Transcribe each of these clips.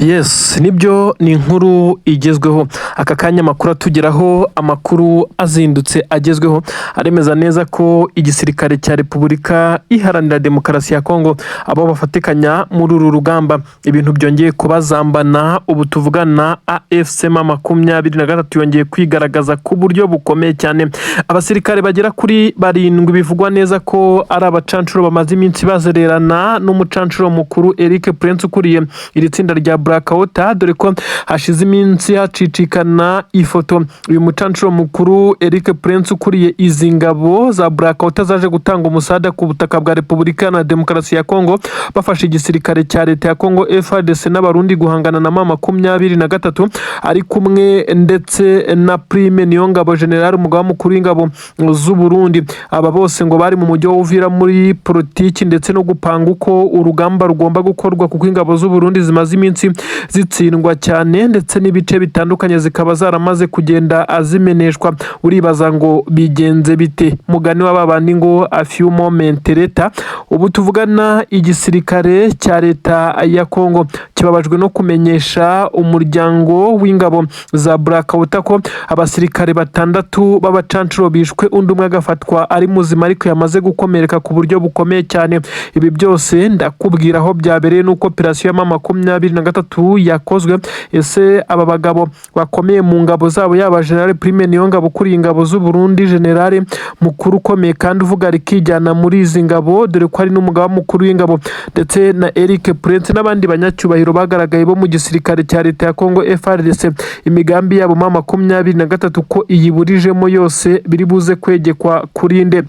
Yes, nibyo, ni inkuru igezweho aka kanya. Amakuru atugeraho, amakuru azindutse agezweho, aremeza neza ko igisirikare cya Repubulika Iharanira Demokarasi ya Kongo, abo bafatikanya muri uru rugamba, ibintu byongeye kubazambana. Ubu tuvugana, AFC M23 yongeye kwigaragaza ku buryo bukomeye cyane. Abasirikare bagera kuri barindwi bivugwa neza ko ari abacanshuro bamaze iminsi bazererana n'umucanshuro mukuru Eric Prince ukuriye iri tsinda rya Blackwater, dore ko hashize iminsi hacicikana ifoto uyu mucanshuro mukuru Eric Prince ukuriye izi ngabo za Blackwater zaje gutanga umusada ku butaka bwa Repubulika Iharanira Demokarasi ya Kongo, bafashe igisirikare cya leta ya Kongo FARDC n'Abarundi guhangana na M23, ari kumwe ndetse na Prime Niyongabo General, umugaba mukuru w'ingabo z'u Burundi. Aba bose ngo bari mu mujyi wa Uvira muri politiki ndetse no gupanga uko urugamba rugomba gukorwa, kuko ingabo z'u Burundi zimaze iminsi zitsindwa cyane, ndetse n'ibice bitandukanye zikaba zaramaze kugenda azimeneshwa. Uribaza ngo bigenze bite? Mugani wa babandi ngo "a few moment later". Ubu tuvugana, igisirikare cya leta ya Kongo kibabajwe no kumenyesha umuryango w'ingabo za Blackwater ko abasirikare batandatu b'abacanshuro bishwe, undi umwe agafatwa ari muzima ariko yamaze gukomereka ku buryo bukomeye cyane. Ibi byose ndakubwira aho byabereye n'uko operasiyo ya M23 yakozwe. Ese aba bagabo bakomeye mu ngabo zabo, yaba General Prime Niyongabo ukuriye ingabo z'u Burundi, General mukuru ukomeye kandi uvuga rikijyana muri izi ngabo, dore ko ari n'umugaba mukuru w'ingabo, ndetse na Eric Prince n'abandi banyacyubahiro bagaragaye bo mu gisirikare cya leta ya Kongo FARDC, imigambi yabo M23 ko iyiburijemo yose biri buze kwegekwa kuri nde?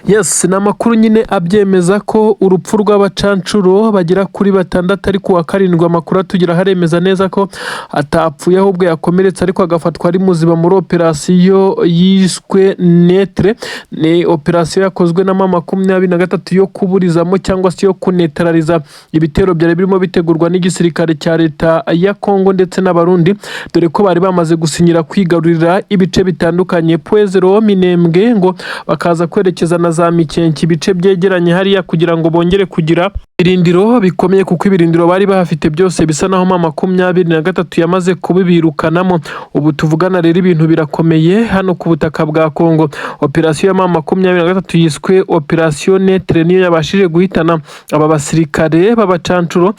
Yes, ni amakuru nyine abyemeza ko urupfu rw'abacancuro bagera kuri batandatu ari kuwa karindwi. Amakuru atugeraho aremeza neza ko atapfuye, ahubwo yakomeretse ariko agafatwa ari muzima muri operasiyo yiswe Neutre. Ni operasiyo yakozwe na M23 yo kuburizamo cyangwa se yo kunetraliza ibitero byari birimo bitegurwa n'igisirikare cya leta ya Kongo ndetse n'Abarundi, dore ko bari bamaze gusinyira kwigarurira ibice bitandukanye, Pwezero, Minembwe, ngo bakaza kwerekeza na za Mikenke, ibice byegeranye hariya, kugira ngo bongere kugira ibirindiro bikomeye, kuko ibirindiro bari bahafite byose bisa naho M23 yamaze kubibirukanamo. Ubu tuvugana rero, ibintu birakomeye hano ku butaka bwa Kongo. Operasiyo ya M23 yiswe operasiyo Neutre niyo yabashije guhitana aba basirikare b'abacancuro,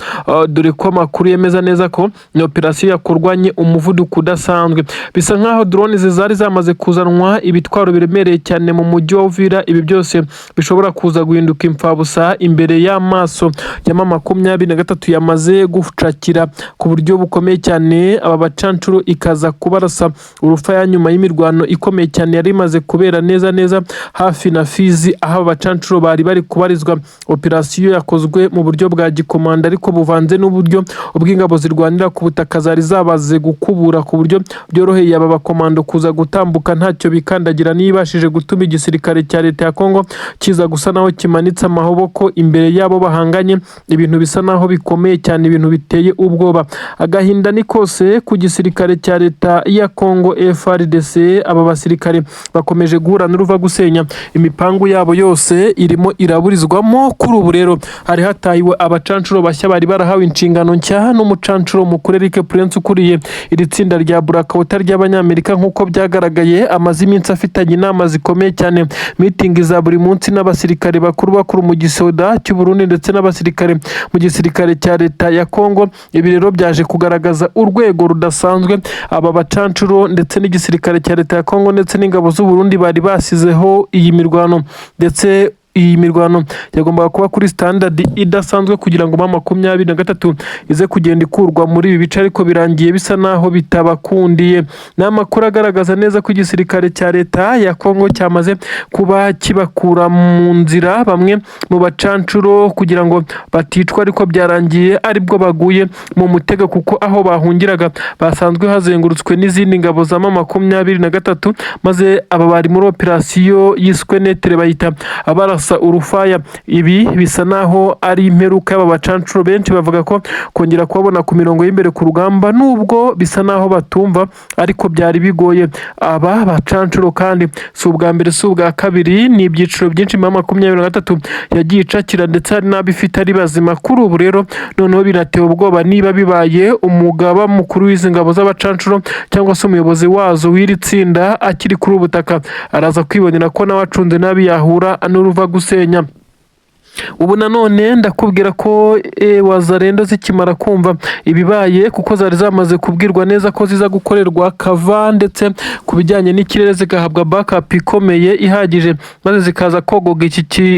dore ko amakuru yemeza neza ko ni operasiyo yakorwanye umuvuduko udasanzwe. Bisa nkaho drone zari zamaze kuzanwa, ibitwaro biremereye cyane mu mujyi wa Uvira. Ibi byose bishobora kuza guhinduka imfabusa imbere y'amaso ya M23 yamaze gucakira ku buryo bukomeye cyane aba bacancuro, ikaza kubarasa urufaya nyuma y'imirwano ikomeye cyane yari imaze kubera neza neza hafi na Fizi, aho aba bacancuro bari bari kubarizwa. Operasiyo yakozwe mu buryo bwa gikomanda ariko buvanze n'uburyo ubw'ingabo zirwanira ku butaka zari zabaze gukubura ku buryo byoroheye aba bakomando kuza gutambuka ntacyo bikandagira. Nibashije gutuma igisirikare cya leta ya Kongo kiza gusa naho kimanitse amaboko imbere yabo bahanganye. Ibintu bisa naho bikomeye cyane, ibintu biteye ubwoba. Agahinda ni kose ku gisirikare cya leta ya Kongo FARDC. Aba basirikare bakomeje guhura n'uruva gusenya, imipangu yabo yose irimo iraburizwamo. Kuri ubu rero hari hatahiwe abacancuro bashya bari barahawe inshingano nshya n'umucancuro mukuru Eric Prince ukuriye iri tsinda rya Blackwater ry'Abanyamerika. Nk'uko byagaragaye, amaze iminsi afitanye inama zikomeye cyane, meeting za buri munsi n'abasirikare bakuru bakuru mu gisoda cy'u Burundi ndetse n'abasirikare mu gisirikare cya leta ya Kongo. Ibi rero byaje kugaragaza urwego rudasanzwe aba bacancuro ndetse n'igisirikare cya leta ya Kongo ndetse n'ingabo z'u Burundi bari basizeho iyi mirwano, ndetse iyi mirwano yagombaga kuba kuri standard idasanzwe kugira ngo M23 ize kugenda ikurwa muri ibi bice, ariko birangiye bisa naho bitabakundiye. Ni amakuru agaragaza neza ko igisirikare cya leta ya Kongo cyamaze kuba kibakura mu nzira bamwe mu bacancuro kugira ngo baticwa, ariko byarangiye aribwo baguye mu mutego, kuko aho bahungiraga basanzwe hazengurutswe n'izindi ngabo za M23, maze aba bari muri operasiyo yiswe Neutre bahita abarasa. Barasa urufaya. Ibi bisa naho ari imperuka y'aba bacancuro. Benshi bavuga ko kongera kubabona ku mirongo y'imbere ku rugamba, nubwo bisa naho batumva, ariko byari bigoye. Aba bacancuro kandi si ubwa mbere, si ubwa kabiri, ni ibyiciro byinshi M23 yagiye icakira, ndetse hari n'abo ifite ari bazima. Kuri ubu rero noneho binatewe ubwoba niba bibaye umugaba mukuru w'izi ngabo z'abacancuro cyangwa se umuyobozi wazo w'iri tsinda akiri kuri ubu butaka, araza kwibonera ko nawe acunze nabi yahura n'uruva gusenya. Ubu nanone ndakubwira ko Wazalendo zikimara kumva ibibaye, kuko zari zamaze kubwirwa neza ko ziza gukorerwa cover, ndetse ku bijyanye n'ikirere zigahabwa backup ikomeye ihagije, maze zikaza kogoga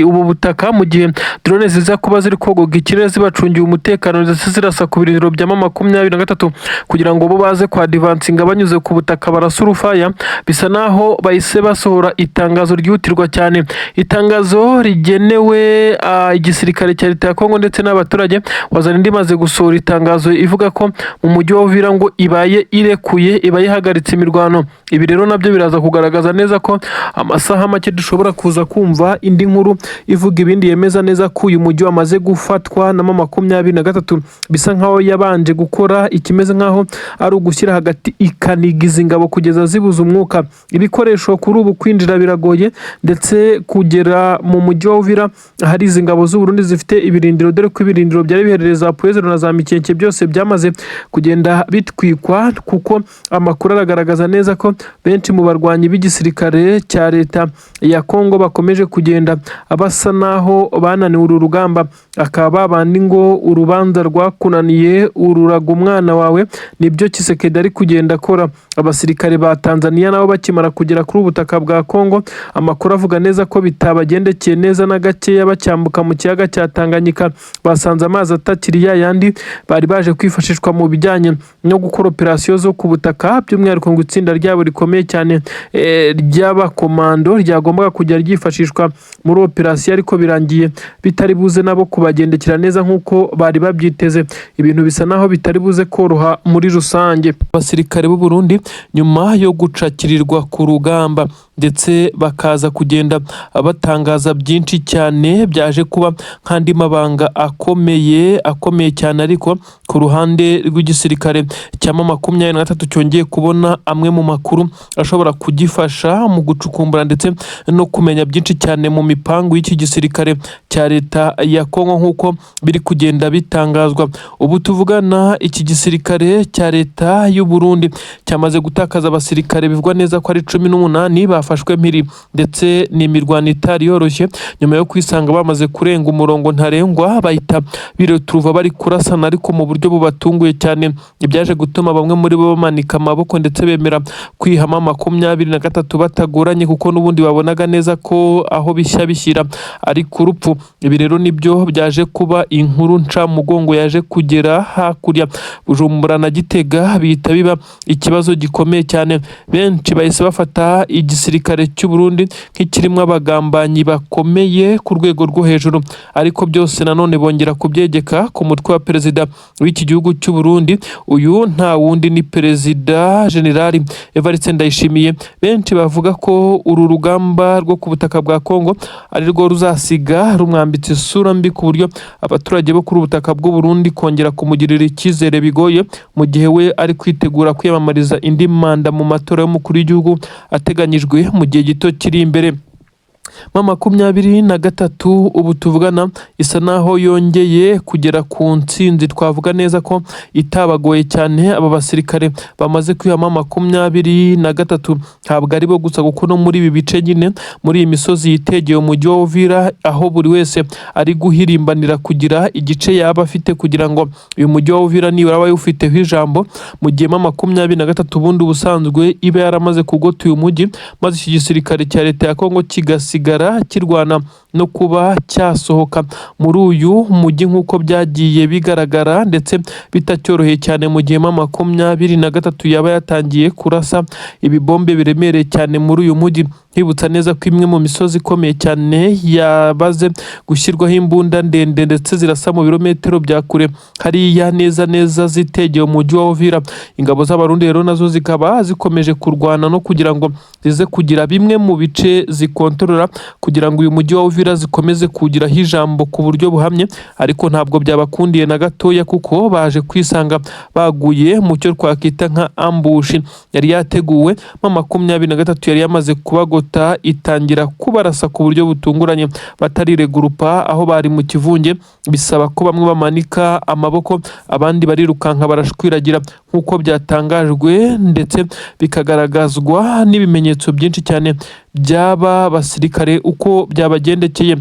ubu butaka, mu gihe drone ziza kuba ziri kogoga ikirere zibacungiye umutekano, ndetse zirasa ku birindiro bya M23 kugira ngo bo baze kwa advancinga banyuze ku butaka barasa urufaya. Bisa naho bahise basohora itangazo ryihutirwa cyane, itangazo rigenewe igisirikare cya leta ya Kongo ndetse n'abaturage. Wazalendo imaze gusohora itangazo ivuga ko mu mujyi wa Uvira ngo ibaye irekuye, ibaye ihagaritse imirwano. Ibi rero nabyo biraza kugaragaza neza ko amasaha make dushobora kuza kumva indi nkuru ivuga ibindi, yemeza neza ko uyu mujyi wamaze gufatwa na M23. Bisa nkaho yabanje gukora ikimeze nkaho ari ugushyira hagati, ikaniga izi ngabo kugeza zibuze umwuka. Ibikoresho kuri ubu kwinjira biragoye, ndetse kugera mu mujyi wa Uvira hari izi ngabo z'u Burundi zifite ibirindiro, dore ko ibirindiro byari biherereye za Pwezero na za Mikenke byose byamaze kugenda bitwikwa, kuko amakuru aragaragaza neza ko benshi mu barwanyi b'igisirikare cya leta ya Kongo bakomeje kugenda basa naho bananiwe uru rugamba. Akaba babandi ngo urubanza rwakunaniye ururaga umwana wawe, nibyo Tshisekedi ari kugenda akora. Abasirikare ba Tanzania nabo bakimara kugera kuri ubu butaka bwa Kongo, amakuru avuga neza ko bitabagendekeye neza na gakeya. Bacyambuka mu kiyaga cya Tanganyika, basanze amazi atakiri ya yandi bari baje kwifashishwa mu bijyanye no gukora operasiyo zo ku butaka, by'umwihariko ngo itsinda ryabo rikomeye cyane ry'abakomando ryagombaga kujya ryifashishwa muri operasiyo, ariko birangiye bitari buze nabo kubagendekera neza nk'uko bari babyiteze. Ibintu bisa naho bitari buze koroha muri rusange. Abasirikare b'u Burundi nyuma yo gucakirirwa ku rugamba, ndetse bakaza kugenda batangaza byinshi cyane byaje kuba nk'andi mabanga akomeye akomeye cyane, ariko ku ruhande rw'igisirikare cya M23 cyongeye kubona amwe mu makuru ashobora kugifasha mu gucukumbura ndetse no kumenya byinshi cyane mu mipangu y'iki gisirikare cya leta ya Kongo, nk'uko biri kugenda bitangazwa. Ubu tuvugana, iki gisirikare cya leta y'u Burundi cyamaze gutakaza abasirikare bivugwa neza ko ari 18 bafashwe mpiri, ndetse ni imirwano itari yoroshye. Nyuma yo kwisanga bamaze kurenga umurongo ntarengwa, bahita bireturuva bari kurasana, ariko mu buryo bubatunguye cyane, ibyaje gutuma bamwe muri bo bamanika amaboko ndetse bemera kwihama M23 batagoranye, kuko n'ubundi babonaga neza ko aho bishya bishyira ari ku rupfu. Ibi rero nibyo byaje kuba inkuru ncamugongo yaje kugera hakurya Bujumbura na Gitega, bihita biba ikibazo gikomeye cyane. Benshi bahise bafata igisirikare cy'u Burundi nk'ikirimo abagambanyi bakomeye ku rwego rwo hejuru, ariko byose nanone bongera kubyegeka ku mutwe wa perezida w'iki gihugu cy'u Burundi. Uyu nta wundi ni Perezida Generali Evariste Ndayishimiye. Benshi bavuga ko uru rugamba rwo ku butaka bwa Kongo ari rwo ruzasiga rumwambitse isura mbi, ku buryo abaturage bo kuri ubu butaka bw'u Burundi kongera kumugirira icyizere bigoye, mu gihe we ari kwitegura kwiyamamariza indi manda mu matora y'umukuru w'igihugu ateganyijwe mu gihe gito kiri imbere. M23 ubu tuvugana isa naho yongeye kugera ku ntsinzi, twavuga neza ko itabagoye cyane. Aba basirikare bamaze kwihama M23 ntabwo ari bo gusa, kuko no muri ibi bice nyine, muri iyi misozi yitegeye umujyi wa Uvira, aho buri wese ari guhirimbanira kugira igice yaba afite kugira ngo uyu mujyi wa Uvira nibura abe awufiteho ijambo, mu gihe M23 ubundi ubusanzwe iba yaramaze kugota uyu mujyi, maze iki gisirikare cya leta ya Kongo kigasigara kirwana no kuba cyasohoka muri uyu mujyi, nk'uko byagiye bigaragara ndetse bitacyoroheye cyane, mu gihe M23 yaba yatangiye kurasa ibibombe biremereye cyane muri uyu mujyi. Nkwibutsa neza ko imwe mu misozi ikomeye cyane yabaze gushyirwaho imbunda ndende ndetse zirasa mu birometero bya kure hariya neza neza zitegeye umujyi wa Uvira. Ingabo z'Abarundi rero nazo zikaba zikomeje kurwana no kugira ngo zize kugira bimwe mu bice zikontorora, kugira ngo uyu mujyi wa Uvira zikomeze kugiraho ijambo ku buryo buhamye, ariko ntabwo byabakundiye na gatoya, kuko baje kwisanga baguye mu cyo twakwita nka ambush yari yateguwe. M23 yari yamaze kubagota, itangira kubarasa ku buryo butunguranye batariregurupa aho bari mu kivunge. Bisaba ko bamwe bamanika amaboko, abandi barirukanka barashwiragira, nk'uko byatangajwe ndetse bikagaragazwa n'ibimenyetso byinshi cyane by'aba basirikare uko byabagendekeye.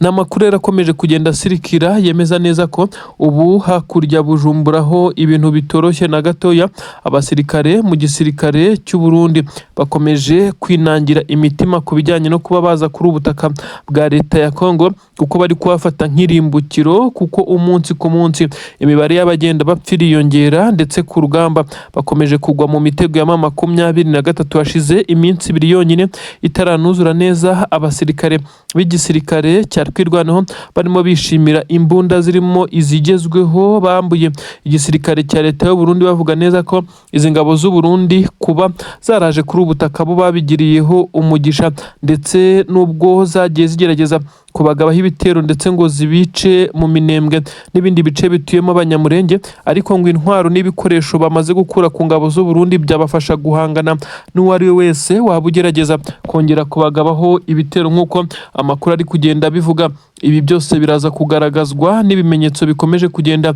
Ni amakuru rero akomeje kugenda asirikira, yemeza neza ko ubu hakurya Bujumbura ho ibintu bitoroshye na gatoya. Abasirikare mu gisirikare cy'u Burundi bakomeje kwinangira imitima ku bijyanye no kuba baza kuri ubutaka bwa leta ya Congo, kuko bari kuhafata nk'irimbukiro, kuko umunsi ku munsi imibare y'abagenda bapfa iriyongera, ndetse ku rugamba bakomeje kugwa mu mitego ya M23. Hashize iminsi 2 yonyine itaranuzura neza, abasirikare b'igisirikare cya Twirwaneho barimo bishimira imbunda zirimo izigezweho bambuye igisirikare cya leta y'u Burundi, bavuga neza ko izi ngabo z'u Burundi kuba zaraje kuri ubu butaka bo babigiriyeho umugisha, ndetse n'ubwo zagiye zigerageza kubagabaho ibitero ndetse ngo zibice mu Minembwe n'ibindi bice bituyemo Abanyamurenge, ariko ngo intwaro n'ibikoresho bamaze gukura ku ngabo z'u Burundi byabafasha guhangana n'uwo ari we wese waba ugerageza kongera kubagabaho ibitero, nk'uko amakuru ari kugenda abivuga. Ibi byose biraza kugaragazwa n'ibimenyetso bikomeje kugenda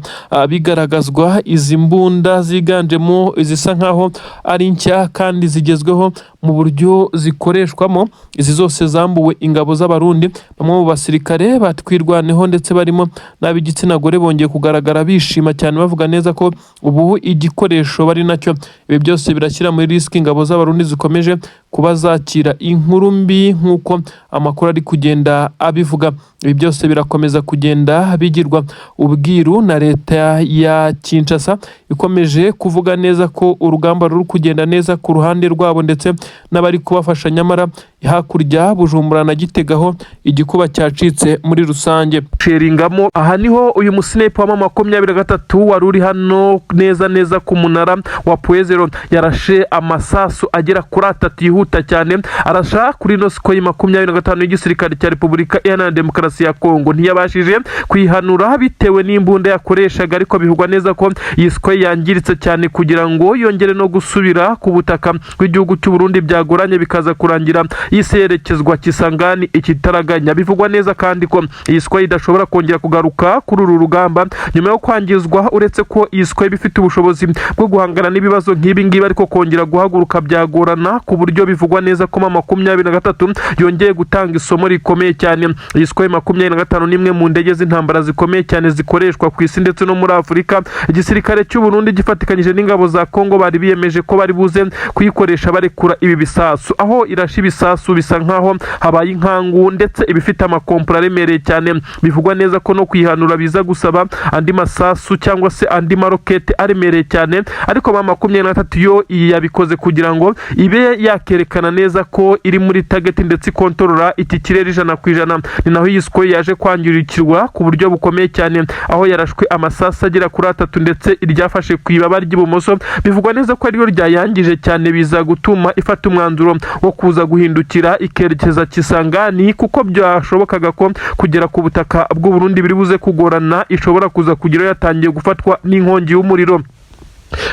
bigaragazwa. Izi mbunda ziganjemo izisa nkaho ari nshya kandi zigezweho mu buryo zikoreshwamo, izi zose zambuwe ingabo z'Abarundi. Bamwe mu basirikare batwirwaneho ndetse barimo n'ab'igitsina gore bongeye kugaragara bishima cyane, bavuga neza ko ubu igikoresho bari nacyo. Ibi byose birashyira muri risk ingabo z'Abarundi zikomeje kuba zakira inkuru mbi, nk'uko amakuru ari kugenda abivuga. Ibi byose birakomeza kugenda bigirwa ubwiru na leta ya Kinshasa, ikomeje kuvuga neza ko urugamba ruri kugenda neza ku ruhande rwabo ndetse n'abari kubafasha, nyamara hakurya Bujumbura na Gitega ho igikuba cyacitse muri rusange. Sheringamo aha niho uyu musniper wa M23 wari uri hano neza neza ku munara wa Point Zéro yarashe amasasu agera kuri 3 yihuta cyane, arasha kuri ino Sukhoi 25 y'igisirikare cya Repubulika Iharanira Demokarasi ya Kongo. Ntiyabashije kuyihanura bitewe n'imbunda yakoreshaga, ariko bivugwa neza ko iyi Sukhoi yangiritse cyane. Kugira ngo yongere no gusubira ku butaka bw'igihugu cy'u Burundi byagoranye, bikaza kurangira isi yerekezwa Kisangani ikitaraganya. Bivugwa neza kandi ko iyi Sukhoi idashobora kongera kugaruka kuri uru rugamba nyuma yo kwangizwa. Uretse ko iyi Sukhoi iba ifite ubushobozi bwo guhangana n'ibibazo nk'ibi ngibi, ariko kongera guhaguruka byagorana, ku buryo bivugwa neza ko M23 yongeye gutanga isomo rikomeye cyane. Iyi Sukhoi 25 ni imwe mu ndege z'intambara zikomeye cyane zikoreshwa ku isi ndetse no muri Afurika. Igisirikare cy'u Burundi gifatikanyije n'ingabo za Kongo bari biyemeje ko bari buze kuyikoresha barekura ibi bisasu. Aho irashe ibisasu bisa nkaho habaye inkangu, ndetse ibifite amakompura aremereye cyane. Bivugwa neza ko no kuyihanura biza gusaba andi masasu cyangwa se andi marokete aremereye cyane, ariko M23 yo iyi yabikoze kugira ngo ibe yakerekana neza ko iri muri target ndetse ikontorora iki kirere 100%. Ni naho iyi Sukhoi yaje kwangirikirwa ku buryo bukomeye cyane, aho yarashwe amasasu agera kuri 3, ndetse iryafashe ku ibaba ry'ibumoso bivugwa neza ko ariryo ryayangije cyane, biza gutuma ifata umwanzuro wo kuza guhindukira ikerekeza Kisangani, kuko byashobokaga ko kugera ku butaka bw'u Burundi biri buze kugorana, ishobora kuza kugeraho yatangiye gufatwa n'inkongi y'umuriro.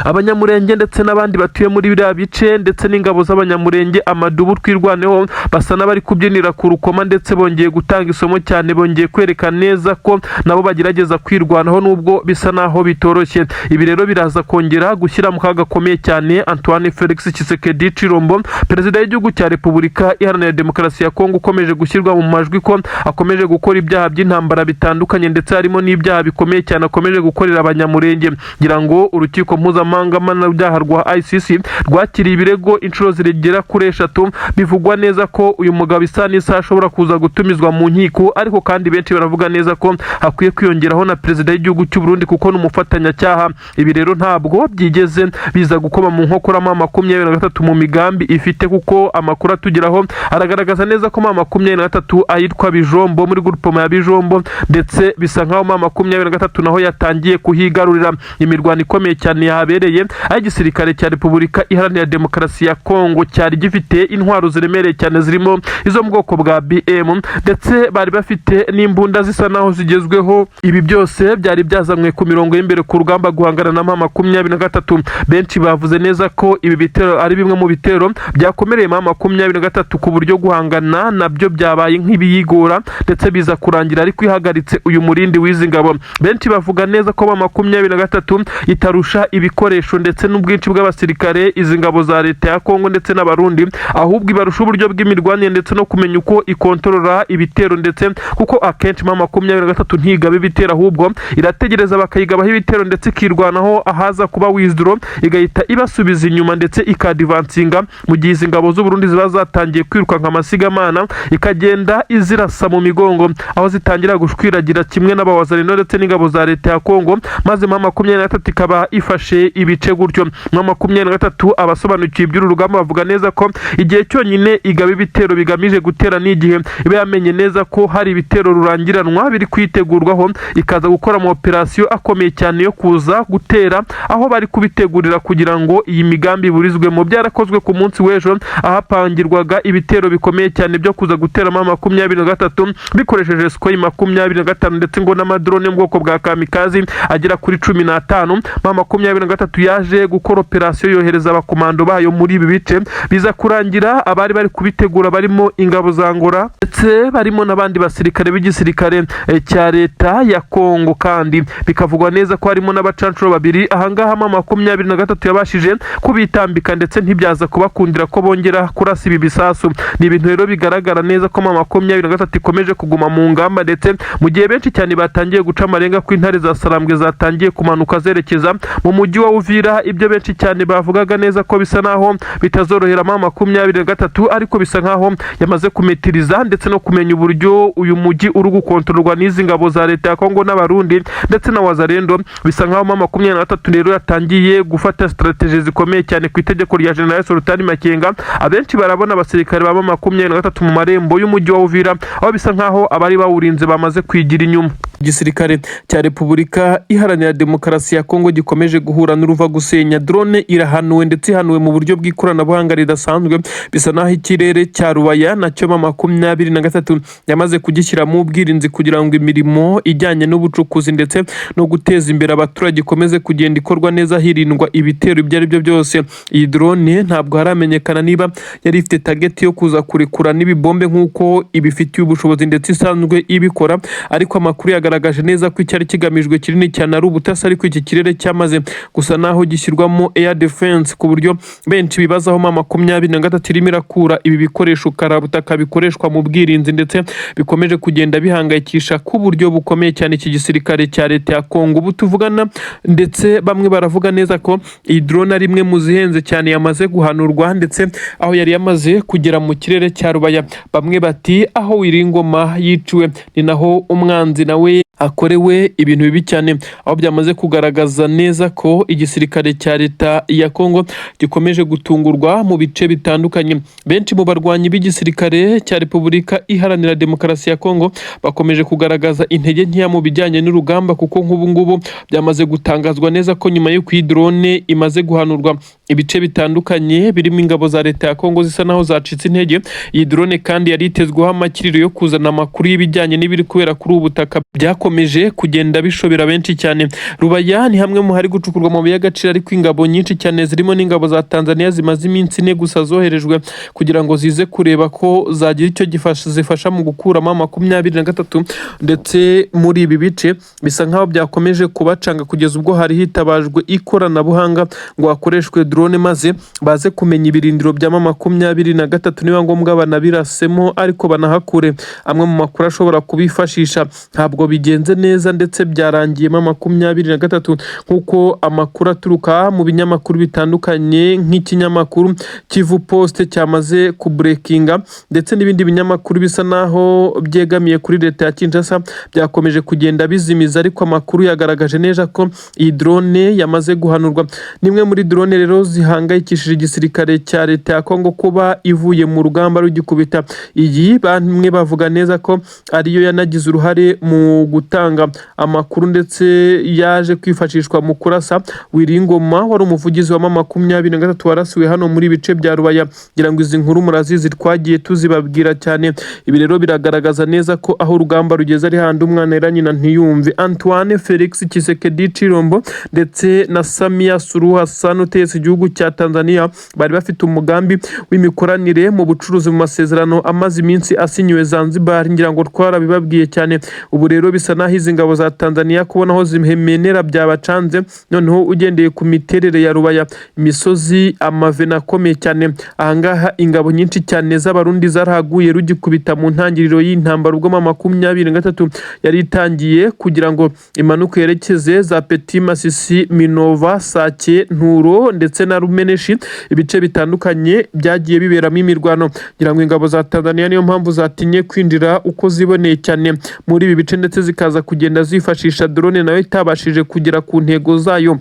Abanyamurenge ndetse n'abandi batuye muri biriya bice ndetse n'ingabo z'Abanyamurenge, amadubu Twirwaneho, basa n'abari kubyinira ku rukoma, ndetse bongeye gutanga isomo cyane, bongeye kwerekana neza ko nabo bagerageza kwirwanaho nubwo bisa naho bitoroshye. Ibi rero biraza kongera gushyira mu kaga gakomeye cyane Antoine Felix Tshisekedi Tshilombo, perezida w'igihugu cya Repubulika Iharanira Demokarasi ya Kongo, ukomeje gushyirwa mu majwi ko akomeje gukora ibyaha by'intambara bitandukanye, ndetse harimo n'ibyaha bikomeye cyane akomeje gukorera Abanyamurenge. Ngira ngo urukiko mpuzamahanga mpuzamahanga mpanabyaha rwa ICC rwakiriye ibirego inshuro zigera kuri 3. Bivugwa neza ko uyu mugabo isa n'isaha ashobora kuza gutumizwa mu nkiko, ariko kandi benshi baravuga neza ko hakwiye kwiyongeraho na perezida w'igihugu cy'u Burundi kuko ni umufatanyacyaha. Ibi rero ntabwo byigeze biza gukoma mu nkokora M23 mu migambi ifite, kuko amakuru atugeraho aragaragaza neza ko M23 ayitwa Bijombo muri groupement ya Bijombo, ndetse bisa nkaho M23 naho yatangiye kuhigarurira. Imirwano ikomeye cyane yahabereye, aho igisirikare cya Repubulika Iharanira Demokarasi ya Kongo cyari gifite intwaro ziremereye cyane zirimo izo mu bwoko bwa BM, ndetse bari bafite n'imbunda zisa naho zigezweho. Ibi byose byari byazanywe ku mirongo y'imbere ku rugamba guhangana na M23. Benshi bavuze neza ko ibi bitero ari bimwe mu bitero byakomereye M23 ku buryo guhangana nabyo byabaye nk'ibiyigora, ndetse biza kurangira ariko ihagaritse uyu murindi w'izi ngabo. Benshi bavuga neza ko M23 itarusha ibikoresho ndetse n'ubwinshi bw'abasirikare izi ngabo za leta ya Kongo ndetse n'Abarundi, ahubwo ibarusha uburyo bw'imirwanire ndetse no kumenya uko ikontorora ibitero, ndetse kuko akenshi M23 ntigaba ibitero, ahubwo irategereza bakayigabaho ibitero ndetse ikirwanaho, ahaza kuba withdraw igahita ibasubiza inyuma ndetse ikadivansinga mu gihe izi ngabo z'u Burundi ziba zatangiye kwirukanka amasigamana, ikagenda izirasa mu migongo aho zitangira gushwiragira kimwe n'abawazalendo ndetse n'ingabo za leta ya Kongo, maze M23 ikaba ifashe ibice gutyo. M23, abasobanukiwe iby'uru rugamba bavuga neza ko igihe cyonyine igaba ibitero bigamije gutera n'igihe iba yamenye neza ko hari ibitero rurangiranwa biri kwitegurwaho, ikaza gukora ama operasiyo akomeye cyane yo kuza gutera aho bari kubitegurira kugira ngo iyi migambi iburizwemo. Byarakozwe ku munsi w'ejo, ahapangirwaga ibitero bikomeye cyane byo kuza gutera M23 bikoresheje Sukhoi 25 ndetse ngo n'amadrone yo mu bwoko bwa kamikazi agera kuri 15. M23 yaje gukora operasiyo, yohereza abakomando bayo muri ibi bice, biza kurangira abari bari kubitegura barimo ingabo za Angola ndetse barimo n'abandi basirikare b'igisirikare cya leta ya Kongo, kandi bikavugwa neza ko harimo n'abacancuro babiri. Ahangaha M23 yabashije kubitambika ndetse ntibyaza kubakundira ko bongera kurasa ibi bisasu. Ni ibintu rero bigaragara neza ko M23 ikomeje kuguma mu ngamba, ndetse mu gihe benshi cyane batangiye guca amarenga ko intare za Sarambwe zatangiye kumanuka zerekeza mu mujyi wa Uvira, ibyo benshi cyane bavugaga neza ko bisa naho bitazorohera M23, ariko bisa nkaho yamaze kumetiriza ndetse no kumenya uburyo uyu mujyi uri gukontororwa n'izi ngabo za leta ya Kongo n'Abarundi ndetse na Wazalendo. Bisa nkaho M23 rero yatangiye gufata strategy zikomeye cyane ku itegeko rya General Sultani Makenga. Abenshi barabona abasirikare ba M23 mu marembo y'umujyi wa Uvira, aho bisa nkaho abari bawurinze bamaze kwigira inyuma. Igisirikare cya Repubulika Iharanira Demokarasi ya Kongo gikomeje guhura n'uruva gusenya. Drone irahanuwe ndetse ihanuwe mu buryo bw'ikoranabuhanga ridasanzwe. Bisa naho ikirere cya Rubaya nacyo M23 yamaze kugishyiramo ubwirinzi kugira ngo imirimo ijyanye n'ubucukuzi ndetse no guteza imbere abaturage ikomeze kugenda ikorwa neza, hirindwa ibitero ibyo ari byo byose. Iyi drone ntabwo haramenyekana niba yari ifite target yo kuza kurekura n'ibibombe nk'uko ibifitiye ubushobozi ndetse isanzwe ibikora, ariko amakuru yagaragaje neza ko icyari kigamijwe kinini cyane ari ubutasi, ariko iki kirere cyamaze gusa naho gishyirwamo air defense, ku buryo benshi bibazaho M23 irimo irakura ibi bikoresho karabutaka bikoreshwa mu bwirinzi, ndetse bikomeje kugenda bihangayikisha ku buryo bukomeye cyane iki gisirikare cya leta ya Kongo ubu tuvugana. Ndetse bamwe baravuga neza ko iyi drone ari imwe mu zihenze cyane yamaze guhanurwa, ndetse aho yari yamaze kugera mu kirere cya Rubaya, bamwe bati aho Wiringoma yiciwe ni naho umwanzi nawe akorewe ibintu bibi cyane, aho byamaze kugaragaza neza ko igisirikare cya leta ya Kongo gikomeje gutungurwa mu bice bitandukanye. Benshi mu barwanyi b'igisirikare cya Repubulika Iharanira Demokarasi ya Kongo bakomeje kugaragaza intege nkeya mu bijyanye n'urugamba, kuko nk'ubu ngubu byamaze gutangazwa neza ko nyuma y'uko iyi drone imaze guhanurwa, ibice bitandukanye birimo ingabo za leta ya Kongo zisa naho zacitse intege. Iyi drone kandi yari itezweho amakiriro yo kuzana amakuru y'ibijyanye n'ibiri kubera kuri ubu butaka, byakomeje kugenda bishobera benshi cyane. Rubaya ni hamwe mu hari gucukurwa amabuye y'agaciro, ariko ingabo nyinshi cyane zirimo n'ingabo za Tanzania zimaze iminsi 4 gusa zoherejwe kugira ngo zize kureba ko zagira icyo zifasha mu gukuramo 23, ndetse muri ibi bice bisa nkaho byakomeje kubacanga kugeza ubwo hari hitabajwe ikoranabuhanga ngo hakoreshwe drone. drone maze baze kumenya ibirindiro bya M23, niba ngombwa banabirasemo ariko banahakure amwe mu makuru ashobora kubifashisha. Ntabwo bigenze neza ndetse byarangiye M23, nk'uko amakuru aturuka mu binyamakuru bitandukanye nk'ikinyamakuru Kivu Post cyamaze kubreakinga, ndetse n'ibindi binyamakuru bisa naho byegamiye kuri leta ya Kinshasa byakomeje kugenda bizimiza, ariko amakuru yagaragaje neza ko iyi drone yamaze guhanurwa. Nimwe muri drone rero zihangayikishije igisirikare cya leta ya Kongo kuba ivuye mu rugamba rugikubita. Iyi bamwe bavuga neza ko ariyo yanagize uruhare mu gutanga amakuru, ndetse yaje kwifashishwa mu kurasa Wiringoma wari umuvugizi wa M23 warasiwe hano muri bice bya Rubaya. Ngira ngo izi nkuru murazizi, twagiye tuzibabwira cyane. Ibi rero biragaragaza neza ko aho urugamba rugeze ari handi umwana era nyina ntiyumve. Antoine Felix Tshisekedi Tshilombo ndetse na Samia Suluhu Hassan utegetse igihugu cya Tanzania bari bafite umugambi w'imikoranire mu bucuruzi mu masezerano amaze iminsi asinyiwe Zanzibar, ngira ngo twarabibabwiye cyane. Ubu rero bisa naho izi ngabo za Tanzania kubona aho zimenera byabacanze. Noneho ugendeye ku miterere ya Rubaya, imisozi, amavena akomeye cyane, ahangaha ingabo nyinshi cyane z'Abarundi zarahaguye rugikubita mu ntangiriro y'intambara, ubwo M23 yari itangiye kugira ngo imanuke yerekeze za Petit Masisi, Minova, Sake, Nturo ndetse na Rumeneshi, ibice bitandukanye byagiye biberamo imirwano. Ngira ngo ingabo za Tanzania niyo mpamvu zatinye kwinjira uko ziboneye cyane muri ibi bice, ndetse zikaza kugenda zifashisha drone nayo itabashije kugera ku ntego zayo.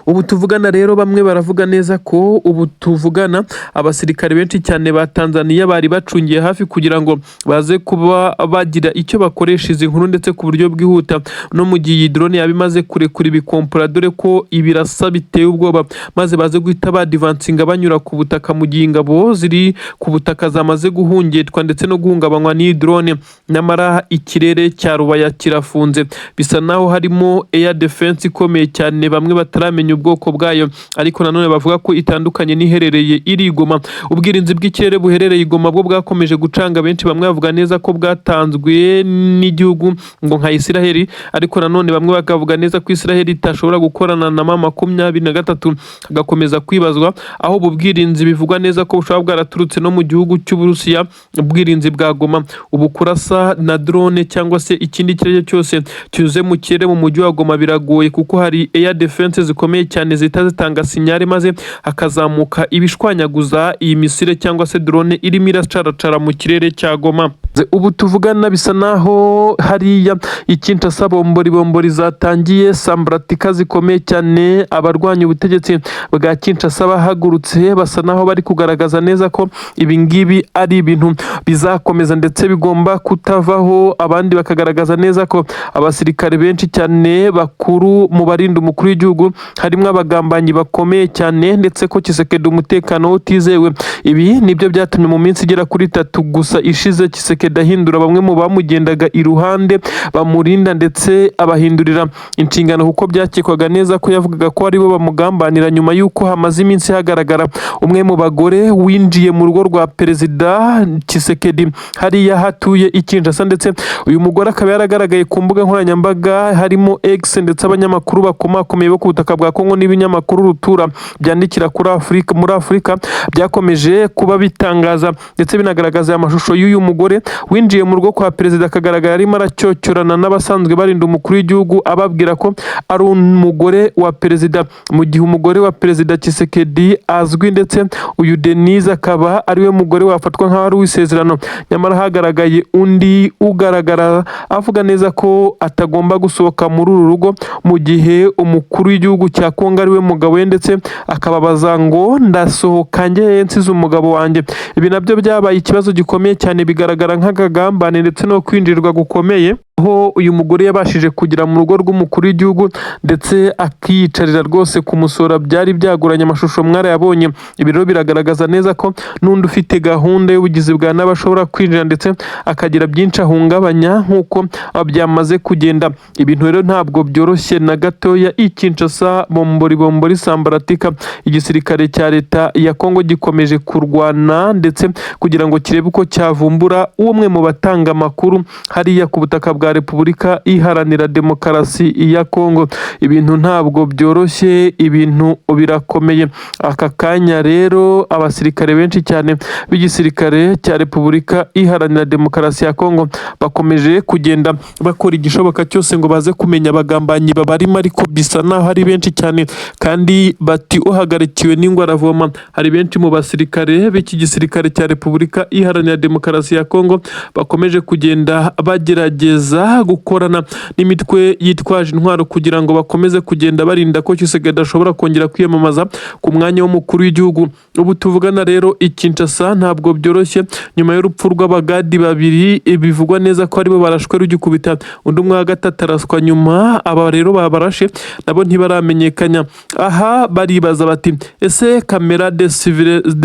Ubu tuvugana rero, bamwe baravuga neza ko ubu tuvugana abasirikare benshi cyane ba Tanzania bari bacungiye hafi kugira ngo baze kuba bagira icyo bakoresha izi nkuru, ndetse ku buryo bwihuta, no mu gihe iyi drone yaba imaze kurekura ibikompora, dore ko ibirasa biteye ubwoba, maze baze guhita badvancinga banyura ku butaka mu gihe ingabo ziri ku butaka zamaze guhungetwa ndetse no guhungabanywa n'iyi drone. Nyamara ikirere cya Rubaya kirafunze, bisa naho harimo air defense ikomeye cyane, bamwe bataramenya ubwoko bwayo, ariko nanone bavuga ko itandukanye n'iherereye iri i Goma. Ubwirinzi bw'ikirere buherereye i Goma bwo bwakomeje gucanga benshi, bamwe bavuga neza ko bwatanzwe n'igihugu ngo nka Isiraheli, ariko nanone bamwe bakavuga neza ko Isiraheli itashobora gukorana na M23. Hagakomeza kwibazwa aho ubu bwirinzi bivugwa neza ko bushobora bwaraturutse no mu gihugu cy'Uburusiya. Ubwirinzi bwa Goma ubu, kurasa na drone cyangwa se ikindi icyo ari cyo cyose cyuze mu kirere mu mujyi wa Goma biragoye, kuko hari air defense zikomeye cyane zihita zitanga signal, maze hakazamuka ibishwanyaguza iyi missile cyangwa se drone irimo iracaracara mu kirere cya Goma. Ubu tuvugana bisa naho hariya i Kinshasa bombori bombori zatangiye, sambaratika zikomeye cyane. Abarwanya ubutegetsi bwa Kinshasa bahagurutse, basa naho bari kugaragaza neza ko ibi ngibi ari ibintu bizakomeza ndetse bigomba kutavaho. Abandi bakagaragaza neza ko abasirikare benshi cyane bakuru mu barinda umukuru w'igihugu harimo abagambanyi bakomeye cyane, ndetse ko Tshisekedi umutekano we utizewe. Ibi nibyo byatumye mu minsi igera kuri 3 gusa ishize Tshisekedi ahindura bamwe mu bamugendaga iruhande bamurinda, ndetse abahindurira inshingano, kuko byakekwaga neza ko yavugaga ko aribo bamugambanira, nyuma y'uko hamaze iminsi hagaragara umwe mu bagore winjiye mu rugo rwa perezida Tshisekedi hariya hatuye i Kinshasa, ndetse uyu mugore akaba yaragaragaye ku mbuga nkoranyambaga harimo X, ndetse abanyamakuru bakomakomeye bo ku butaka bwa Kongo n'ibinyamakuru rutura byandikira kuri Afurika, muri Afurika, byakomeje kuba bitangaza ndetse binagaragaza aya mashusho y'uyu mugore winjiye mu rugo kwa perezida, akagaragara arimo aracyocyorana n'abasanzwe barinda umukuru w'igihugu, ababwira ko ari umugore wa perezida, mu gihe umugore wa perezida Tshisekedi azwi, ndetse uyu Denise akaba ariwe mugore wafatwa nk'aho ari uw'isezerano. Nyamara hagaragaye undi ugaragara avuga neza ko atagomba gusohoka muri uru rugo mu gihe umukuru w'igihugu cya Kongo ariwe mugabo we, ndetse akababaza ngo: "Ndasohoka njye nsize umugabo wanjye?" Ibi nabyo byabaye ikibazo gikomeye cyane, bigaragara nk'akagambane ndetse no kwinjirirwa gukomeye, aho uyu mugore yabashije kugera mu rugo rw'umukuru w'igihugu ndetse akiyicarira rwose kumusura. Byari byagoranye, amashusho mwarayabonye. Ibi rero biragaragaza neza ko n'undi ufite gahunda y'ubugizi bwa nabi ashobora kwinjira ndetse akagira byinshi ahungabanya, nk'uko byamaze kugenda. Ibintu rero ntabwo byoroshye na gatoya i Kinshasa, bombori bombori sambaratika. Igisirikare cya leta ya Kongo gikomeje kurwana ndetse kugira ngo kirebe uko cyavumbura umwe mu batanga amakuru hariya ku butaka bwa bwa Repubulika Iharanira Demokarasi ya Kongo. Ibintu ntabwo byoroshye, ibintu birakomeye. Aka kanya rero abasirikare benshi cyane b'igisirikare cya Repubulika Iharanira Demokarasi ya Kongo bakomeje kugenda bakora igishoboka cyose ngo baze kumenya abagambanyi babarimo, ariko bisa naho ari benshi cyane, kandi bati uhagarikiwe n'ingwe aravoma. Hari benshi mu basirikare b'iki gisirikare cya Repubulika Iharanira Demokarasi ya Kongo bakomeje kugenda bagerageza gukorana n'imitwe yitwaje intwaro kugira ngo bakomeze kugenda barinda ko Tshisekedi ashobora kongera kwiyamamaza ku mwanya w'umukuru w'igihugu. Ubu tuvugana rero i Kinshasa ntabwo byoroshye, nyuma y'urupfu rw'abagadi babiri bivugwa neza ko aribo barashwe rugikubita, undi umwe wa gatatu araswa nyuma. Aba rero babarashe nabo ntibaramenyekanya. Aha baribaza bati: ese caméra de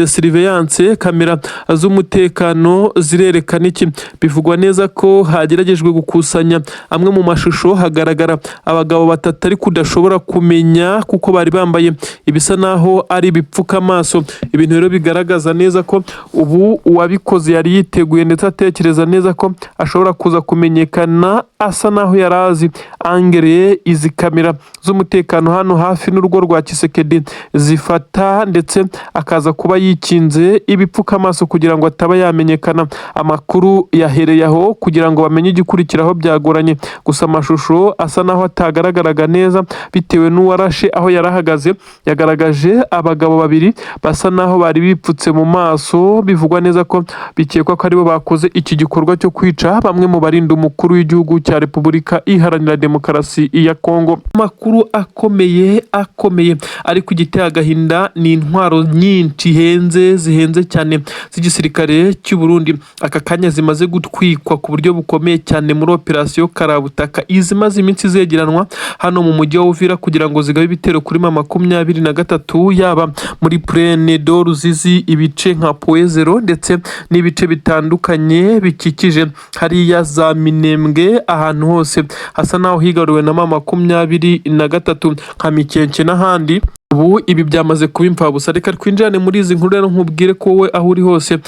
surveillance, kamera z'umutekano zirerekana iki? Bivugwa neza ko hageragejwe gukusanya amwe mu mashusho, hagaragara abagabo batatu ariko udashobora kumenya kuko bari bambaye ibisa naho ari ibipfukamaso. Ibintu rero bigaragaza neza ko ubu uwabikoze yari yiteguye ndetse atekereza neza ko ashobora kuza kumenyekana, asa naho yari azi angle izi kamera z'umutekano hano hafi n'urugo rwa Tshisekedi zifata, ndetse akaza kuba yikinze ibipfukamaso kugira ngo ataba yamenyekana. Amakuru yahereye aho kugira ngo bamenye igikurikiraho byagoranye. Gusa amashusho asa naho atagaragaraga neza bitewe n'uwarashe aho yari ahagaze, yagaragaje abagabo babiri basa naho bari bipfutse mu maso. Bivugwa neza ko bikekwa ko aribo bakoze iki gikorwa cyo kwica bamwe mu barinda umukuru w'igihugu cya Repubulika Iharanira Demokarasi ya Kongo. Amakuru akomeye akomeye, ariko igiteye agahinda ni intwaro nyinshi henze zihenze cyane z'igisirikare cy'u Burundi aka kanya zimaze gutwikwa ku buryo bukomeye cyane muri operasiyo Karabutaka, izimaze iminsi zegeranwa hano mu mujyi wa Uvira kugira ngo zigabe ibitero kuri M23, yaba muri Plaine de Ruzizi, ibice nka Point Zéro ndetse n'ibice bitandukanye bikikije hariya za Minembwe, ahantu hose hasa naho higaruriwe na M23 nka Mikenke n'ahandi. Ubu ibi byamaze kuba imfabusa. Reka twinjirane muri izi nkuru rero, nkubwire ko wowe aho uri hose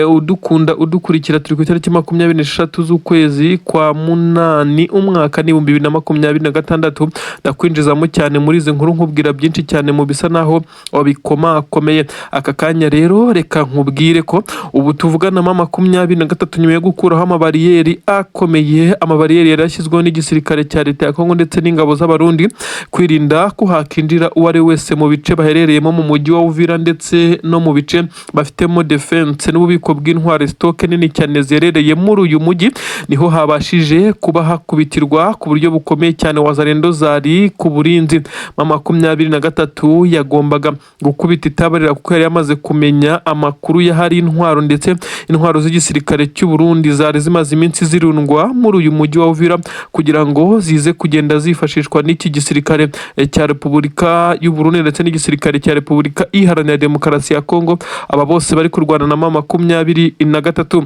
udukunda, udukurikira, turi ku itariki 26 z'ukwezi kwa munani, umwaka ni 2026. Ndakwinjizamo cyane muri izi nkuru, nkubwira byinshi cyane mu bisa naho bikomakomeye aka kanya. Rero reka nkubwire ko ubu tuvugana M23, nyuma yo gukuraho amabariyeri akomeye, amabariyeri yari yashyizweho n'igisirikare cya leta ya Kongo ndetse n'ingabo z'Abarundi kwirinda ko hakinjira uwo ari we wese mu bice baherereyemo mu mujyi wa Uvira ndetse no mu bice bafitemo defense n'ububiko bw'intwaro, stock nini cyane ziherereye muri uyu mujyi, niho habashije kuba hakubitirwa ku buryo bukomeye cyane Wazalendo zari ku burinzi. M23 yagombaga gukubita itabarira kuko yari yamaze kumenya amakuru y'ahari intwaro, ndetse intwaro z'igisirikare cy'u Burundi zari zimaze iminsi zirundwa muri uyu mujyi wa Uvira kugira ngo zize kugenda zifashishwa n'iki gisirikare cya Repubulika y'u Burundi ndetse n'igisirikare cya Repubulika Iharanira Demokarasi ya Kongo. Aba bose bari kurwana na M23.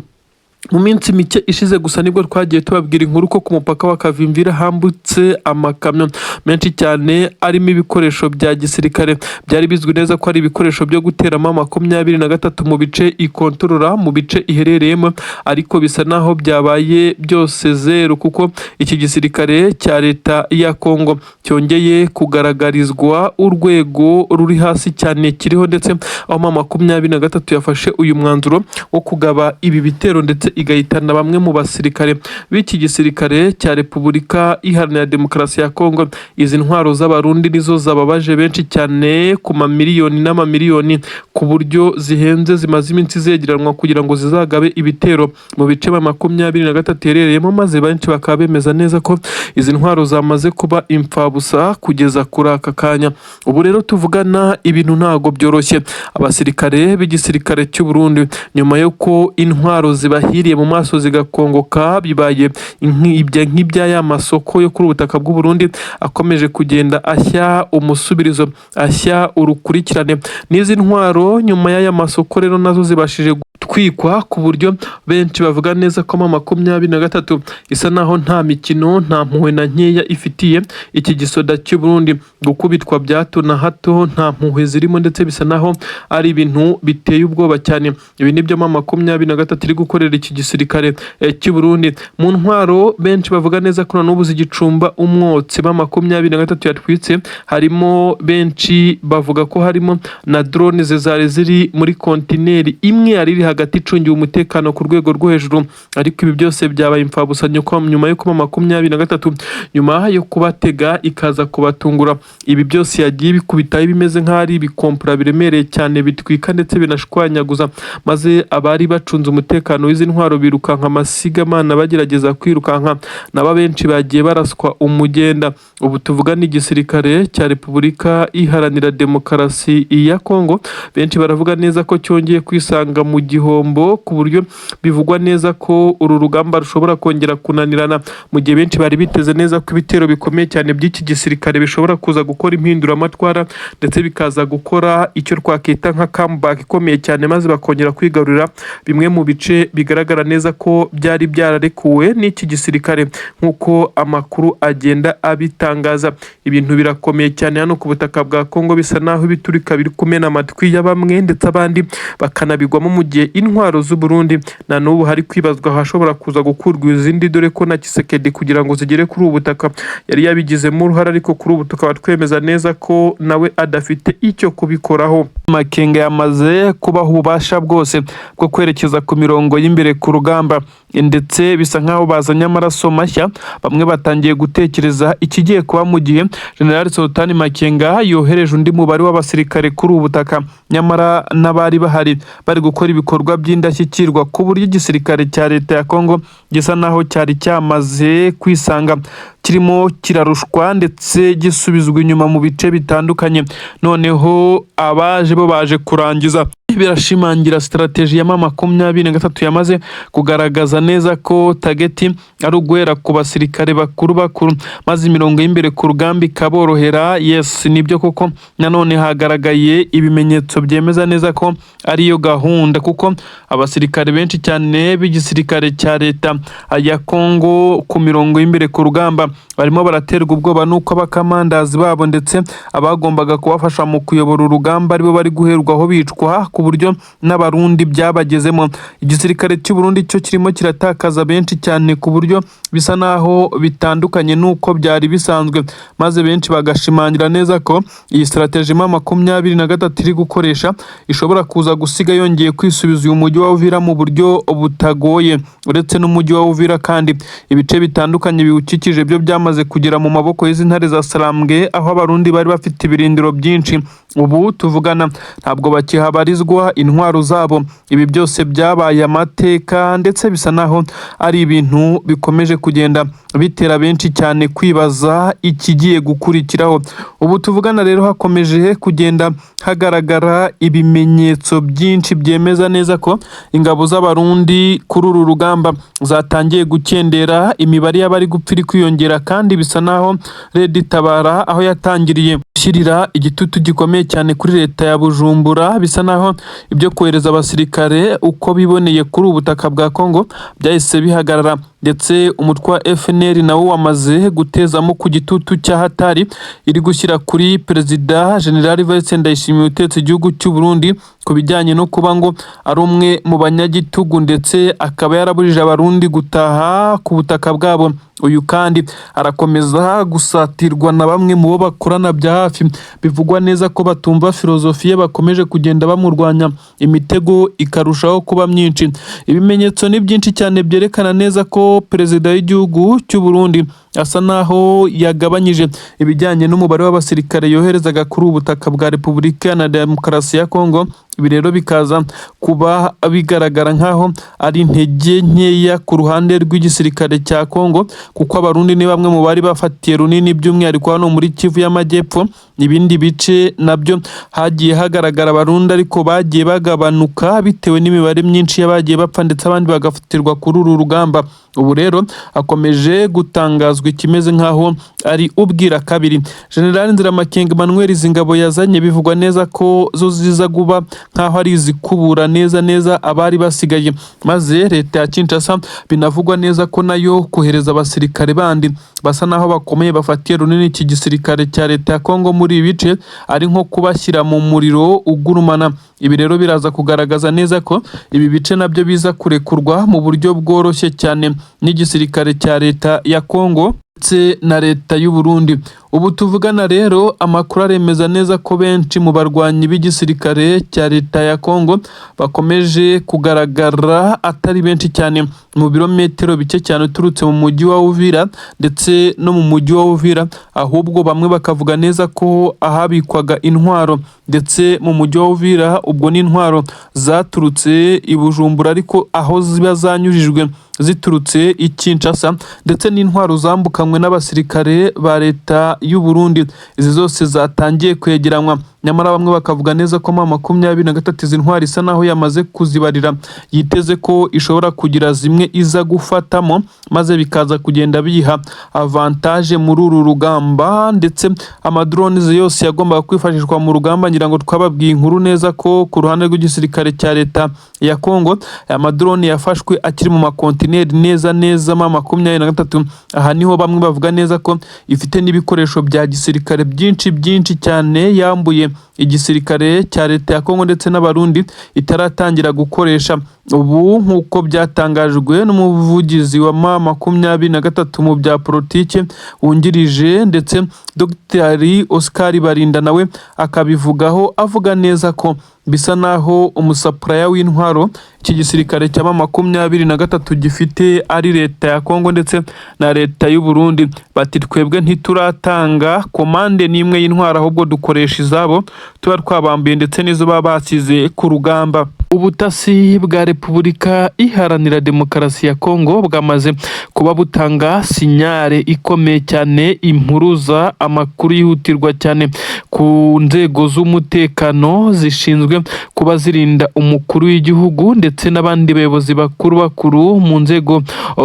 Mu minsi mike ishize gusa nibwo twagiye tubabwira inkuru ko ku mupaka wa Kavimvira hambutse amakamyo menshi cyane arimo ibikoresho bya gisirikare. Byari bizwi neza ko ari ibikoresho byo guteramo M23 mu bice ikontorora, mu bice iherereyemo, ariko bisa naho byabaye byose zeru, kuko iki gisirikare cya leta ya Kongo cyongeye kugaragarizwa urwego ruri hasi cyane kiriho, ndetse aho M23 yafashe uyu mwanzuro wo kugaba ibi bitero ndetse igahitana bamwe mu basirikare b'iki gisirikare cya Repubulika Iharanira Demokarasi ya Kongo. Izi ntwaro z'Abarundi nizo zababaje benshi cyane ku mamiliyoni n'amamiliyoni, ku buryo zihenze, zimaze iminsi zegeranwa kugira ngo zizagabe ibitero mu bice M23 iherereyemo, maze benshi bakaba bemeza neza ko izi ntwaro zamaze kuba imfabusa kugeza kuri aka kanya. Ubu rero tuvugana ibintu ntago byoroshye. Abasirikare b'igisirikare cy'u Burundi, nyuma y'uko intwaro zibahiriye mu maso zigakongoka, bibaye nk'ibya ya masoko yo kuri ubutaka bw'u Burundi akomeje kugenda ashya umusubirizo, ashya urukurikirane n'izi ntwaro. Nyuma y'aya masoko rero nazo zibashije Gutwikwa ku buryo benshi bavuga neza ko M23 isa naho nta mikino, nta mpuhwe na nkeya ifitiye iki gisoda cy'u Burundi. Gukubitwa bya hato na hato, nta mpuhwe zirimo, ndetse bisa naho ari ibintu biteye ubwoba cyane. Ibi nibyo M23 iri gukorera iki gisirikare cy'u Burundi. Mu ntwaro benshi bavuga neza ko na n'ubu zigicumba umwotsi M23 yatwitse, harimo, benshi bavuga ko harimo na drone zari ziri muri kontineri imwe yari iri hagati icungiwe umutekano ku rwego rwo hejuru. Ariko ibi byose byabaye imfabusa nyuma yo kuba 23, nyuma yo kubatega ikaza kubatungura. Ibi byose yagiye bikubitaho bimeze nk'aho ari ibikompura biremereye cyane, bitwika ndetse binashwanyaguza, maze abari bacunze umutekano w'izi ntwaro birukanka amasigamana, bagerageza kwirukanka nabo benshi bagiye baraswa umugenda. Ubu tuvuga ni igisirikare cya Repubulika Iharanira Demokarasi ya Kongo, benshi baravuga neza ko cyongeye kwisanga mu gihombo, ku buryo bivugwa neza ko uru rugamba rushobora kongera kunanirana, mu gihe benshi bari biteze neza ko ibitero bikomeye cyane by'iki gisirikare bishobora kuza gukora impinduramatwara, ndetse bikaza gukora icyo twakwita nka comeback ikomeye cyane, maze bakongera kwigarurira bimwe mu bice bigaragara neza ko byari byararekuwe n'iki gisirikare. Nk'uko amakuru agenda abitangaza, ibintu birakomeye cyane hano ku butaka bwa Kongo. Bisa naho ibiturika biri kumena amatwi ya bamwe, ndetse abandi bakanabigwamo, mu gihe intwaro z'u Burundi na n'ubu hari kwibazwa ahashobora kuza gukurwa izindi, dore ko na Tshisekedi kugira ngo zigere kuri ubu butaka yari yabigizemo uruhare, ariko kuri ubu tukaba twemeza neza ko nawe adafite icyo kubikoraho. Makenga yamaze kubaha ububasha bwose bwo kwerekeza ku mirongo y'imbere ku rugamba, ndetse bisa nkaho bazanye amaraso mashya. Bamwe batangiye gutekereza ikigiye kuba mu gihe General Sultani Makenga yohereje undi mubare w'abasirikare kuri ubu butaka, nyamara n'abari bahari bari gukora ibikorwa by'indashyikirwa, ku buryo igisirikare cya leta ya Kongo gisa naho cyari cyamaze kwisanga kirimo kirarushwa ndetse gisubizwa inyuma mu bice bitandukanye. Noneho abaje bo baje kurangiza, birashimangira strategy ya M23 yamaze kugaragaza neza ko target ari uguhera ku basirikare bakuru bakuru, maze imirongo y'imbere ku rugamba ikaborohera. Yes, nibyo koko, nanone hagaragaye ibimenyetso byemeza neza ko ariyo gahunda, kuko abasirikare benshi cyane b'igisirikare cya leta ya Kongo ku mirongo y'imbere ku rugamba barimo baraterwa ubwoba n'uko abakamandazi babo ndetse abagombaga kubafasha mu kuyobora urugamba aribo bari guherwaho bicwa, ku buryo n'Abarundi byabagezemo. Igisirikare cy'u Burundi cyo kirimo kiratakaza benshi cyane, ku buryo bisa naho bitandukanye n'uko byari bisanzwe, maze benshi bagashimangira neza ko iyi strategy M23 iri gukoresha ishobora kuza gusiga yongeye kwisubiza uyu mujyi wa Uvira mu buryo butagoye. Uretse n'umujyi wa Uvira kandi, ibice bitandukanye biwukikije byo byamaze kugera mu maboko y'izi ntare za Sarambwe, aho Abarundi bari bafite ibirindiro byinshi. Ubu tuvugana ntabwo bakihabarizwa intwaro zabo. Ibi byose byabaye amateka, ndetse bisa naho ari ibintu bikomeje kugenda bitera benshi cyane kwibaza ikigiye gukurikiraho. Ubu tuvugana rero hakomeje kugenda hagaragara ibimenyetso byinshi byemeza neza ko ingabo z'Abarundi kuri uru rugamba zatangiye gukendera, imibare y'abari gupfa iri kwiyongera, kandi bisa naho Red Tabara aho yatangiriye gushyirira igitutu gikomeye cyane kuri leta ya Bujumbura, bisa naho ibyo kohereza abasirikare uko biboneye kuri ubu butaka bwa Kongo byahise bihagarara. Ndetse umutwe wa FNL nawo wamaze gutezamo ku gitutu cya hatari iri gushyira kuri Perezida General Evariste Ndayishimiye utetse igihugu cy'u Burundi, ku bijyanye no kuba ngo ari umwe mu banyagitugu, ndetse akaba yarabujije Abarundi gutaha ku butaka bwabo. Uyu kandi arakomeza gusatirwa na bamwe mu bo bakorana bya hafi, bivugwa neza ko batumva filozofi ye, bakomeje kugenda bamurwanya, imitego ikarushaho kuba myinshi. Ibimenyetso ni byinshi cyane byerekana neza ko perezida w'igihugu cy'u Burundi asa naho yagabanyije ibijyanye n'umubare w'abasirikare yoherezaga kuri ubu butaka bwa Repubulika Iharanira Demokarasi ya Kongo. Ibi rero bikaza kuba bigaragara nk'aho ari intege nkeya ku ruhande rw'igisirikare cya Kongo, kuko Abarundi ni bamwe mu bari bafatiye runini, by'umwihariko hano muri Kivu y'Amajyepfo. Ibindi bice nabyo hagiye hagaragara Abarundi, ariko bagiye bagabanuka bitewe n'imibare myinshi y'abagiye bapfa, ndetse abandi bagafatirwa kuri uru rugamba. Ubu rero akomeje gutangazwa ikimeze nk'aho ari ubwira kabiri. General Nziramakenga Emmanuel, izi ngabo yazanye bivugwa neza ko zo ziza kuba nk'aho ari izikubura neza neza abari basigaye, maze leta ya Kinshasa binavugwa neza ko nayo kohereza abasirikare bandi basa naho bakomeye bafatiye runini iki gisirikare cya leta ya Kongo muri ibi bice ari nko kubashyira mu muriro ugurumana. Ibi rero biraza kugaragaza neza ko ibi bice nabyo biza kurekurwa mu buryo bworoshye cyane n'igisirikare cya leta ya Kongo ndetse na leta y'u Burundi. Ubu tuvugana rero, amakuru aremeza neza ko benshi mu barwanyi b'igisirikare cya leta ya Kongo bakomeje kugaragara atari benshi cyane mu birometero bike cyane uturutse mu mujyi wa Uvira ndetse no mu mujyi wa Uvira, ahubwo bamwe bakavuga neza ko ahabikwaga intwaro ndetse mu mujyi wa Uvira, ubwo n'intwaro zaturutse i Bujumbura ariko aho ziba zanyujijwe ziturutse i Kinshasa, ndetse n'intwaro zambukanywe n'abasirikare ba leta y'u Burundi, izi zose zatangiye kwegeranywa. Nyamara bamwe bakavuga neza ko M23 izi ntwaro isa naho yamaze kuzibarira, yiteze ko ishobora kugira zimwe iza gufatamo, maze bikaza kugenda biyiha avantage muri uru rugamba. Ndetse amadrones yose yagombaga kwifashishwa mu rugamba, ngira ngo twababwiye inkuru neza ko ku ruhande rw'igisirikare cya leta ya Kongo aya madrone yafashwe akiri mu makontineri neza neza M23. Aha niho bamwe bavuga neza ko ifite n'ibikoresho bya gisirikare byinshi byinshi cyane yambuye igisirikare cya leta ya Kongo ndetse n'Abarundi itaratangira gukoresha ubu, nk'uko byatangajwe n'umuvugizi wa M23 mu bya politike wungirije, ndetse Dr Oscar Barinda nawe akabivugaho, avuga neza ko bisa naho umusupplier w'intwaro iki gisirikare cya M23 gifite ari leta ya Kongo ndetse na leta y'u Burundi. Bati: "Twebwe ntituratanga komande n'imwe y'intwaro, ahubwo dukoresha izabo tuba twabambuye ndetse n'izo baba basize ku rugamba." Ubutasi bwa Repubulika Iharanira Demokarasi ya Kongo bwamaze kuba butanga signal ikomeye cyane, impuruza, amakuru yihutirwa cyane ku nzego z'umutekano zishinzwe kuba zirinda umukuru w'igihugu ndetse n'abandi bayobozi bakuru bakuru mu nzego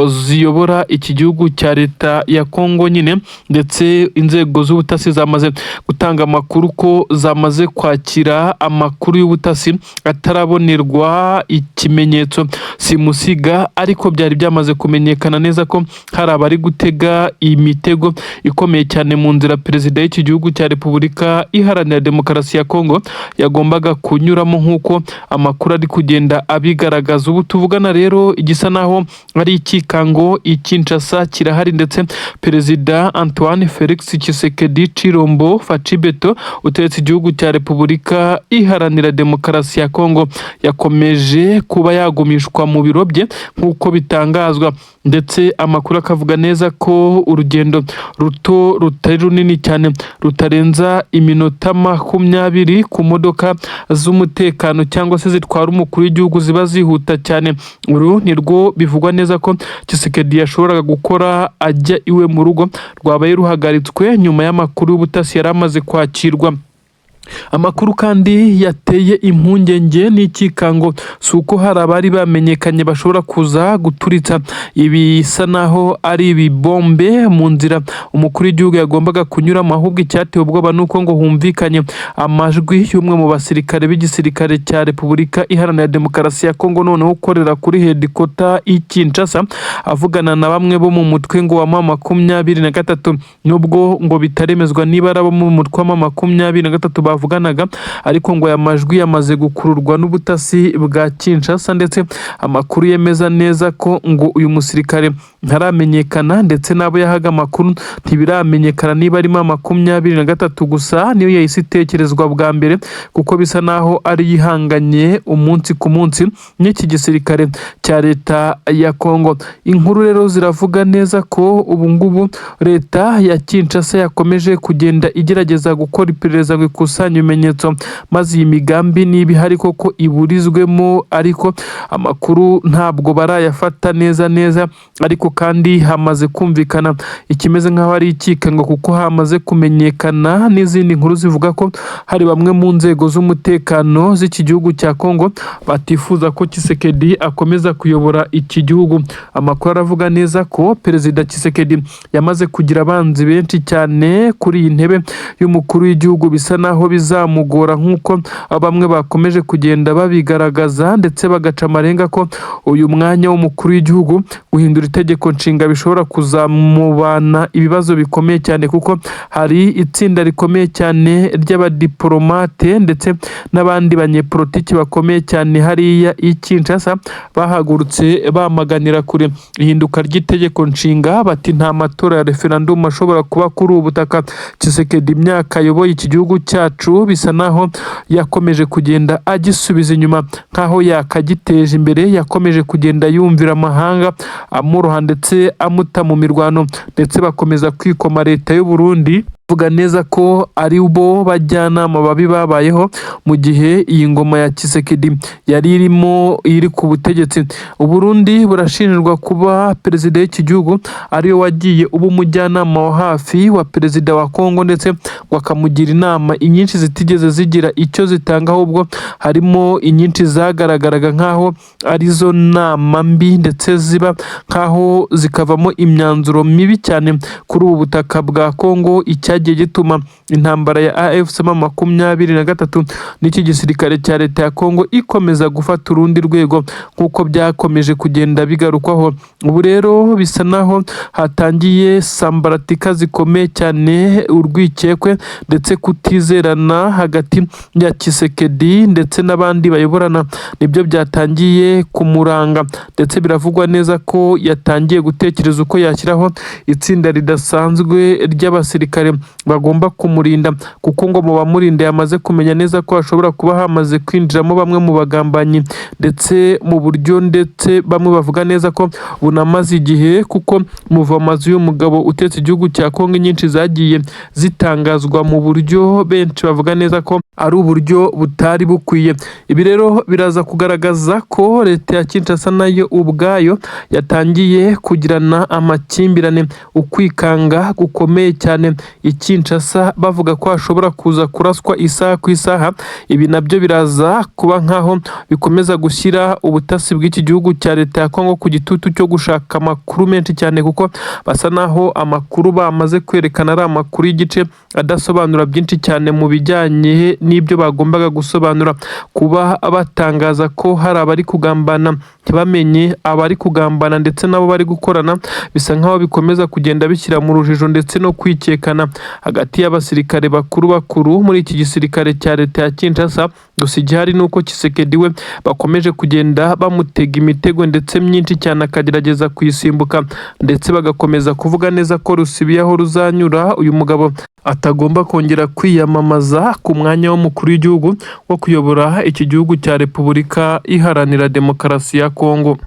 ziyobora iki gihugu cya leta ya Kongo nyine. Ndetse inzego z'ubutasi zamaze gutanga amakuru ko zamaze kwakira amakuru y'ubutasi atarabonerwa ikimenyetso simusiga, ariko byari byamaze kumenyekana neza ko hari abari gutega imitego ikomeye cyane mu nzira perezida w'iki gihugu cya Repubulika Iharanira Demokarasi ya Kongo yagombaga kunyuramo, nk'uko amakuru ari kugenda abigaragaza. Ubu tuvugana rero, igisa naho ari ikikango i Kinshasa kirahari, ndetse perezida Antoine Felix Tshisekedi Tshilombo Fatshi Béton utegetse igihugu cya Repubulika Iharanira Demokarasi ya Kongo yakomeje kuba yagumishwa mu biro bye nk'uko bitangazwa. Ndetse amakuru akavuga neza ko urugendo ruto rutari runini cyane, rutarenza iminota 20 ku modoka z'umutekano cyangwa se zitwara umukuru w'igihugu ziba zihuta cyane, uru ni rwo bivugwa neza ko Tshisekedi yashoboraga gukora ajya iwe mu rugo, rwabaye ruhagaritswe nyuma y'amakuru y'ubutasi yari amaze kwakirwa. Amakuru kandi yateye impungenge n'ikikango si uko hari abari bamenyekanye bashobora kuza guturitsa ibisa naho ari ibibombe mu nzira umukuru w'igihugu yagombaga kunyuramo, ahubwo icyateye ubwoba ni uko ngo humvikanye amajwi y'umwe mu basirikare b'igisirikare cya Repubulika Iharanira Demokarasi ya Kongo, noneho ukorera kuri headquarter i Kinshasa, avugana na bamwe bo mu mutwe ngo wa M23, nubwo ngo bitaremezwa niba ari abo mu mutwe wa M23 bavuganaga, ariko ngo aya majwi yamaze gukururwa n'ubutasi bwa Kinshasa. Ndetse amakuru yemeza neza ko ngo uyu musirikare ntaramenyekana, ndetse n'abo yahaga amakuru ntibiramenyekana niba arimo 23. Gusa niyo yahise itekerezwa bwa mbere, kuko bisa naho ari yihanganye umunsi ku munsi n'iki gisirikare cya leta ya Kongo. Inkuru rero ziravuga neza ko ubu ngubu leta ya Kinshasa yakomeje kugenda igerageza gukora iperereza ngo ikusanye bakusanye ibimenyetso maze iyi migambi niba ihari koko iburizwemo, ariko amakuru ntabwo barayafata neza neza. Ariko kandi hamaze kumvikana ikimeze nk'aho ari ikikango, kuko hamaze kumenyekana n'izindi nkuru zivuga ko hari bamwe mu nzego z'umutekano z'iki gihugu cya Kongo batifuza ko Tshisekedi akomeza kuyobora iki gihugu. Amakuru aravuga neza ko Perezida Tshisekedi yamaze kugira abanzi benshi cyane kuri iyi ntebe y'umukuru w'igihugu, bisa naho bizamugora nk'uko bamwe bakomeje kugenda babigaragaza ndetse bagaca amarenga ko uyu mwanya w'umukuru w'igihugu guhindura itegeko nshinga bishobora kuzamubana ibibazo bikomeye cyane, kuko hari itsinda rikomeye cyane ry'abadiporomate ndetse n'abandi banyepolitiki bakomeye cyane hariya i Kinshasa bahagurutse bamaganira kure ihinduka ry'itegeko nshinga, bati nta matora ya referendum ashobora kuba kuri ubu butaka. Tshisekedi imyaka ayoboye iki gihugu cyacu bisa naho yakomeje kugenda agisubiza inyuma nk'aho yakagiteje imbere, yakomeje kugenda yumvira amahanga amuroha ndetse amuta mu mirwano, ndetse bakomeza kwikoma leta y'u Burundi, bavuga neza ko ari bo bajyanama babi babayeho mu gihe iyi ngoma ya Tshisekedi yari irimo iri ku butegetsi. U Burundi burashinjwa kuba perezida w'iki gihugu ariwe wagiye uba umujyanama wa hafi wa perezida wa Kongo, ndetse ngo akamugira inama inyinshi zitigeze zigira icyo zitanga, ahubwo harimo inyinshi zagaragaraga nk'aho arizo nama mbi ndetse ziba nk'aho zikavamo imyanzuro mibi cyane kuri ubu butaka bwa Kongo, icyagiye gituma intambara ya AFC M23 n'iki gisirikare cya leta ya Kongo ikomeza gufata urundi rwego nk'uko byakomeje kugenda bigarukwaho. Ubu rero bisa naho hatangiye sambaratika zikomeye cyane, urwikekwe ndetse kutizerana hagati ya Tshisekedi ndetse n'abandi bayoborana nibyo byatangiye kumuranga, ndetse biravugwa neza ko yatangiye gutekereza uko yashyiraho itsinda ridasanzwe ry'abasirikare bagomba kumurinda, kuko ngo mu bamurinda yamaze kumenya neza ko hashobora kuba hamaze kwinjiramo bamwe mu bagambanyi, ndetse mu buryo ndetse bamwe bavuga neza ko bunamaze igihe, kuko muva amazu y'umugabo utetse igihugu cya Kongo nyinshi zagiye zitangazwa mu buryo benshi bavuga neza ko ari uburyo butari bukwiye. Ibi rero biraza kugaragaza ko leta ya Kinshasa nayo ubwayo yatangiye kugirana amakimbirane, ukwikanga gukomeye cyane i Kinshasa, bavuga ko hashobora kuza kuraswa isaha ku isaha. Ibi nabyo biraza kuba nkaho bikomeza gushyira ubutasi bw'iki gihugu cya leta ya Kongo ku gitutu cyo gushaka amakuru menshi cyane, kuko basa naho amakuru bamaze kwerekana ari amakuru y'igice adasobanura byinshi cyane mu bijyanye n'ibyo bagombaga gusobanura. Kuba batangaza ko hari abari kugambana ntibamenye abari kugambana ndetse n'abo bari gukorana, bisa nkaho bikomeza kugenda bishyira mu rujijo ndetse no kwikekana hagati y'abasirikare bakuru bakuru muri iki gisirikare cya leta ya Kinshasa. Gusa igihari ni uko Tshisekedi we bakomeje kugenda bamutega imitego ndetse myinshi cyane akagerageza kuyisimbuka, ndetse bagakomeza kuvuga neza ko rusibiye aho ruzanyura uyu mugabo atagomba kongera kwiyamamaza ku mwanya w'umukuru w'igihugu wo kuyobora iki gihugu cya Repubulika Iharanira Demokarasi ya Kongo.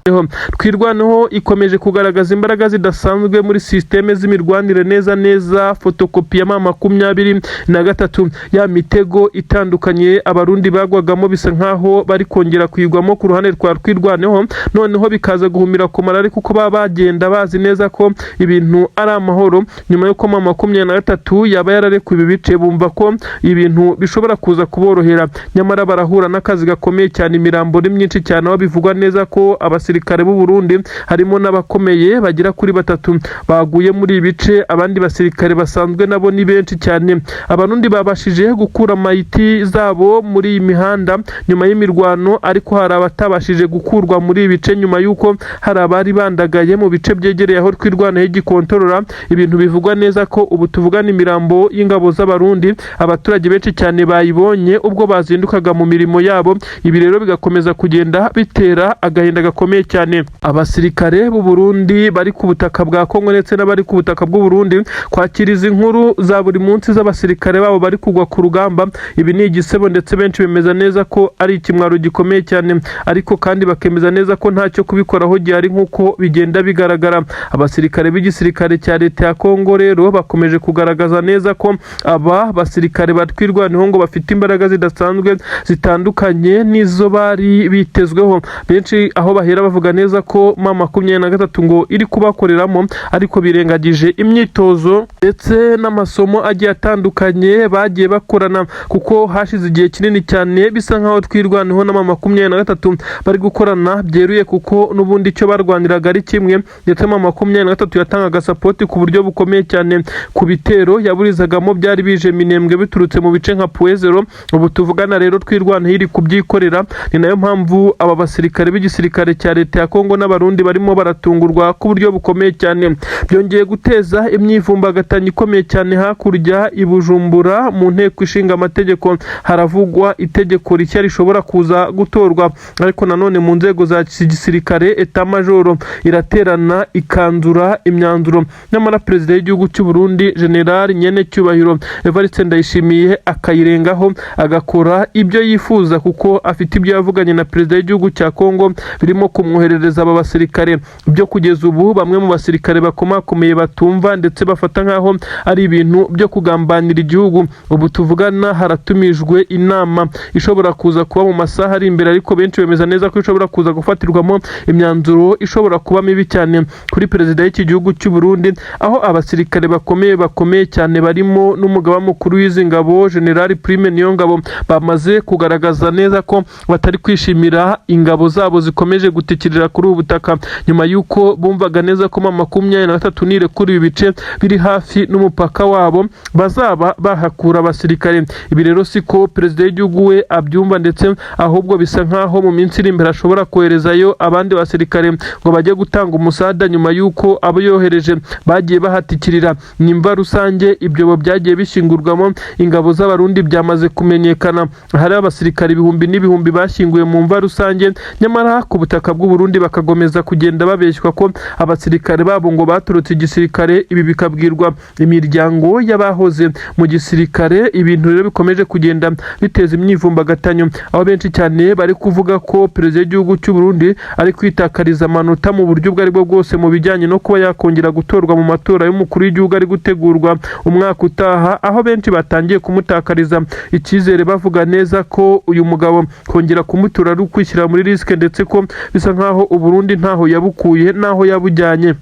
Twirwaneho ikomeje kugaragaza imbaraga zidasanzwe muri sisiteme z'imirwanire neza neza, fotokopi ya M23, ya mitego itandukanye abarundi bagwagamo bisa nkaho bari kongera kuyigwamo ku ruhande rwa Twirwaneho, noneho bikaza guhumira ku marari kuko baba bagenda bazi neza ko ibintu ari amahoro. Nyuma y'uko M23 yaba yararekuye ibi bice, bumva ko ibintu bishobora kuza kuborohera, nyamara barahura n'akazi gakomeye cyane. Imirambo ni myinshi cyane, aho bivugwa neza ko abasirikare b'u Burundi harimo n'abakomeye bagera kuri batatu baguye muri ibi bice, abandi basirikare basanzwe nabo ni benshi cyane. Abarundi babashije gukura mayiti zabo muri iyi mihanda nyuma y'imirwano, ariko hari abatabashije gukurwa muri ibi bice nyuma y'uko hari abari bandagaye mu bice byegereye aho Twirwaneho igikontorora. Ibintu bivugwa neza ko ubu tuvugana imirambo y'ingabo z'abarundi abaturage benshi cyane bayibonye ubwo bazindukaga mu mirimo yabo. Ibi rero bigakomeza kugenda bitera agahinda gakomeye cyane abasirikare b'u Burundi bari ku butaka bwa Kongo ndetse n'abari ku butaka bw'u Burundi kwakira izi nkuru za buri munsi z'abasirikare babo bari kugwa ku rugamba. Ibi ni igisebo ndetse benshi bemeza bemeza neza ko ari ikimwaro gikomeye cyane, ariko kandi bakemeza neza ko ntacyo kubikoraho gihari nk'uko bigenda bigaragara. Abasirikare b'igisirikare cya leta ya Kongo rero bakomeje kugaragaza neza ko aba basirikare batwirwaneho ngo bafite imbaraga zidasanzwe zitandukanye n'izo bari bitezweho. Benshi aho bahera bavuga neza ko M23 ngo iri kubakoreramo, ariko birengagije imyitozo ndetse n'amasomo agiye atandukanye bagiye bakorana, kuko hashize igihe kinini cyane bisa nkaho twirwaneho na M23 bari gukorana byeruye, kuko n'ubundi icyo barwaniraga ari kimwe. Ndetse M23 yatangaga support ku buryo bukomeye cyane ku bitero yaburizagamo byari bije Minembwe biturutse mu bice nka Puezero. Ubu tuvugana rero twirwaneho iri kubyikorera. Ni nayo mpamvu aba basirikare b'igisirikare cya leta ya Kongo n'Abarundi barimo baratungurwa ku buryo bukomeye cyane. Byongeye guteza imyivumbagatanyo ikomeye cyane hakurya i Bujumbura mu nteko ishinga amategeko. Haravugwa itegeko rishya rishobora kuza gutorwa, ariko nanone mu nzego za gisirikare état-major iraterana ikanzura imyanzuro, nyamara perezida w'igihugu cy'u Burundi General Nyenecyubahiro Evariste Ndayishimiye akayirengaho agakora ibyo yifuza, kuko afite ibyo yavuganye na perezida w'igihugu cya Kongo birimo kumwoherereza aba basirikare. Byo kugeza ubu bamwe mu basirikare bakomakomeye batumva ndetse bafata nk'aho ari ibintu byo kugambanira igihugu. Ubu tuvugana haratumijwe inama ishobora kuza kuba mu masaha ari imbere, ariko benshi bemeza neza ko ishobora kuza gufatirwamo imyanzuro ishobora kuba mibi cyane kuri perezida w'iki gihugu cy'u Burundi, aho abasirikare bakomeye bakomeye cyane barimo n'umugaba mukuru w'izi ngabo General Prime Niyongabo bamaze kugaragaza neza ko batari kwishimira ingabo zabo zikomeje gutikirira kuri ubu butaka, nyuma y'uko bumvaga neza ko M23 nirekura ibi bice biri hafi n'umupaka wabo bazaba bahakura abasirikare. Ibi rero siko perezida w'igihugu we abyumva, ndetse ahubwo bisa nkaho mu minsi iri imbere ashobora koherezayo abandi basirikare ngo bajye gutanga umusada, nyuma y'uko abo yohereje bagiye bahatikirira. Nimva rusange ibyobo byagiye bishyingurwamo ingabo z'Abarundi byamaze kumenyekana. Hari abasirikare ibihumbi n'ibihumbi bashyinguye mu mva rusange, nyamara ku butaka bw'u Burundi bakagomeza kugenda babeshywa ko abasirikare babo ngo baturutse igisirikare. Ibi bikabwirwa imiryango y'abahoze mu gisirikare, ibintu rero bikomeje kugenda biteza imyivumbagatanyo, aho benshi cyane bari kuvuga ko perezida w'igihugu cy'u Burundi ari kwitakariza amanota mu buryo ubwo aribwo bwose mu bijyanye no kuba yakongera gutorwa mu matora y'umukuru w'igihugu ari gutegurwa umwaka utaha, aho benshi batangiye kumutakariza icyizere bavuga neza ko uyu mugabo kongera kumutora ari ukwishyira muri risque, ndetse ko bisa nkaho Uburundi ntaho yabukuye n'aho yabujyanye.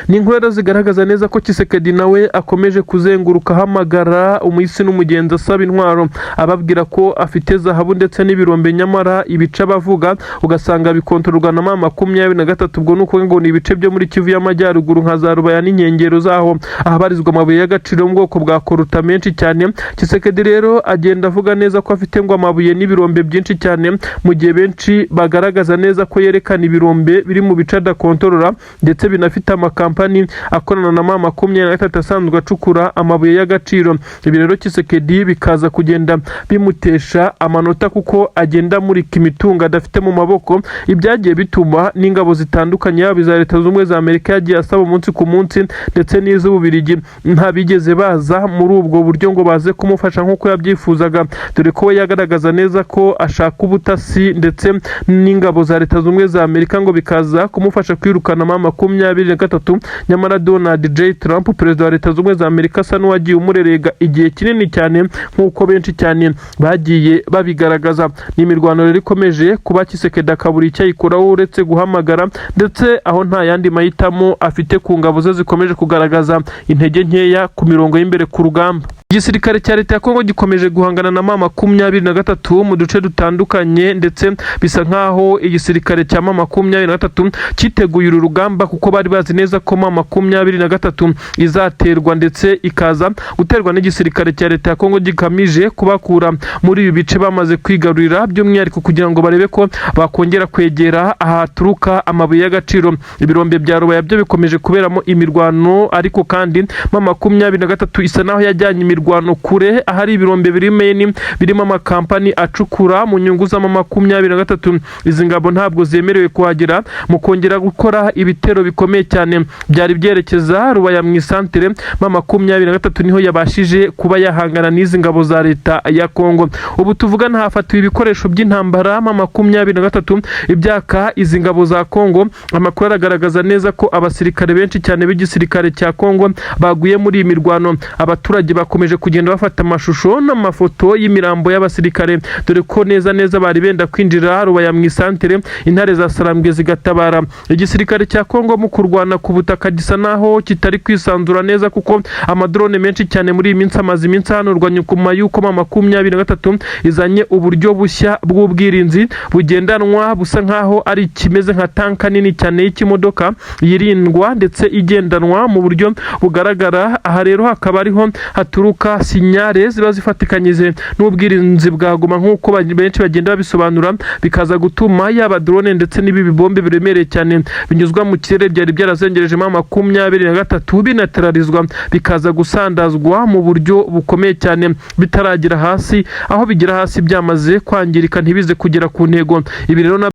Ni inkuru rero zigaragaza neza ko Tshisekedi nawe akomeje kuzenguruka ahamagara umuhisi n'umugenzi asaba intwaro, ababwira ko afite zahabu ndetse n'ibirombe, nyamara ibice abavuga ugasanga bikontororwa na M23. Ubwo ni ukuvuga ngo ni ibice byo muri Kivu y'Amajyaruguru nka za Rubaya n'inkengero zaho, ahabarizwa amabuye y'agaciro yo mu bwoko bwa coltan menshi cyane. Tshisekedi rero agenda avuga neza ko afite ngo amabuye n'ibirombe byinshi cyane, mu gihe benshi bagaragaza neza ko yerekana ibirombe biri mu bice adakontorora, ndetse binafite amakampani akorana na M23 asanzwe acukura amabuye y'agaciro. Ibi rero Tshisekedi bikaza kugenda bimutesha amanota, kuko agenda amurika imitungo adafite mu maboko, ibyagiye bituma n'ingabo zitandukanye, yaba iza Leta Zunze Ubumwe za Amerika yagiye asaba umunsi ku munsi ndetse n'iz'Ububirigi, ntabigeze baza muri ubwo buryo ngo baze kumufasha nk'uko yabyifuzaga, dore ko we yagaragaza neza ko ashaka ubutasi ndetse n'ingabo za Leta Zunze Ubumwe za Amerika ngo bikaza kumufasha kwirukana M23. Nyamara Donald J Trump, perezida wa Leta Zunze Ubumwe za Amerika, asa n'uwagiye umurerega igihe kinini cyane nk'uko benshi cyane bagiye babigaragaza. Ni imirwano rero ikomeje kuba, Tshisekedi akabura icyo ayikuraho uretse guhamagara, ndetse aho nta yandi mahitamo afite ku ngabo ze zikomeje kugaragaza intege nkeya ku mirongo y'imbere ku rugamba. Igisirikare cya leta ya Kongo gikomeje guhangana na M23 mu duce dutandukanye, ndetse bisa nkaho igisirikare cya M23 cyiteguye uru rugamba, kuko bari bazi neza ko M23 izaterwa, ndetse ikaza guterwa n'igisirikare cya leta ya Kongo gikamije kubakura muri ibi bice bamaze kwigarurira, by'umwihariko kugira ngo barebe ko bakongera kwegera ahaturuka amabuye y'agaciro. Ibirombe bya Rubaya byo bikomeje kuberamo imirwano, ariko kandi M23 isa naho yajyanye imirwano imirwano kure ahari ibirombe biri meni birimo amakampani acukura mu nyungu z'ama 23. Izi ngabo ntabwo zemerewe kuhagera. Mu kongera gukora ibitero bikomeye cyane byari byerekeza Rubaya mu isantere, ma 23 niho yabashije kuba yahangana n'izi ngabo za leta ya Kongo. Ubu tuvugana hafatiwe ibikoresho by'intambara ma 23 ibyaka izi ngabo za Kongo. Amakuru aragaragaza neza ko abasirikare benshi cyane b'igisirikare cya Kongo baguye muri iyi mirwano. Abaturage bakomeje kugenda bafata amashusho n'amafoto y'imirambo y'abasirikare, dore ko neza neza bari benda kwinjira Rubaya mu isantere, intare za Sarambwe zigatabara. Igisirikare cya Kongo mu kurwana ku butaka gisa naho kitari kwisanzura neza, kuko amadrone menshi cyane muri iyi minsi amaze iminsi ahanurwa nyuma y'uko ma 23 izanye uburyo bushya bw'ubwirinzi bugendanwa, busa nkaho ari ikimeze nka tanka nini cyane y'ikimodoka yirindwa ndetse igendanwa mu buryo bugaragara. Aha rero hakaba ariho haturuka signal ziba zifatikanyije n'ubwirinzi bwa Goma, nk'uko benshi bagenda babisobanura, bikaza gutuma yaba drone ndetse n'ibi bibombe biremereye cyane binyuzwa mu kirere byari byarazengereje ma 23 binaterarizwa, bikaza gusandazwa mu buryo bukomeye cyane bitaragera hasi, aho bigera hasi byamaze kwangirika, ntibize kugera ku ntego. Ibi rero na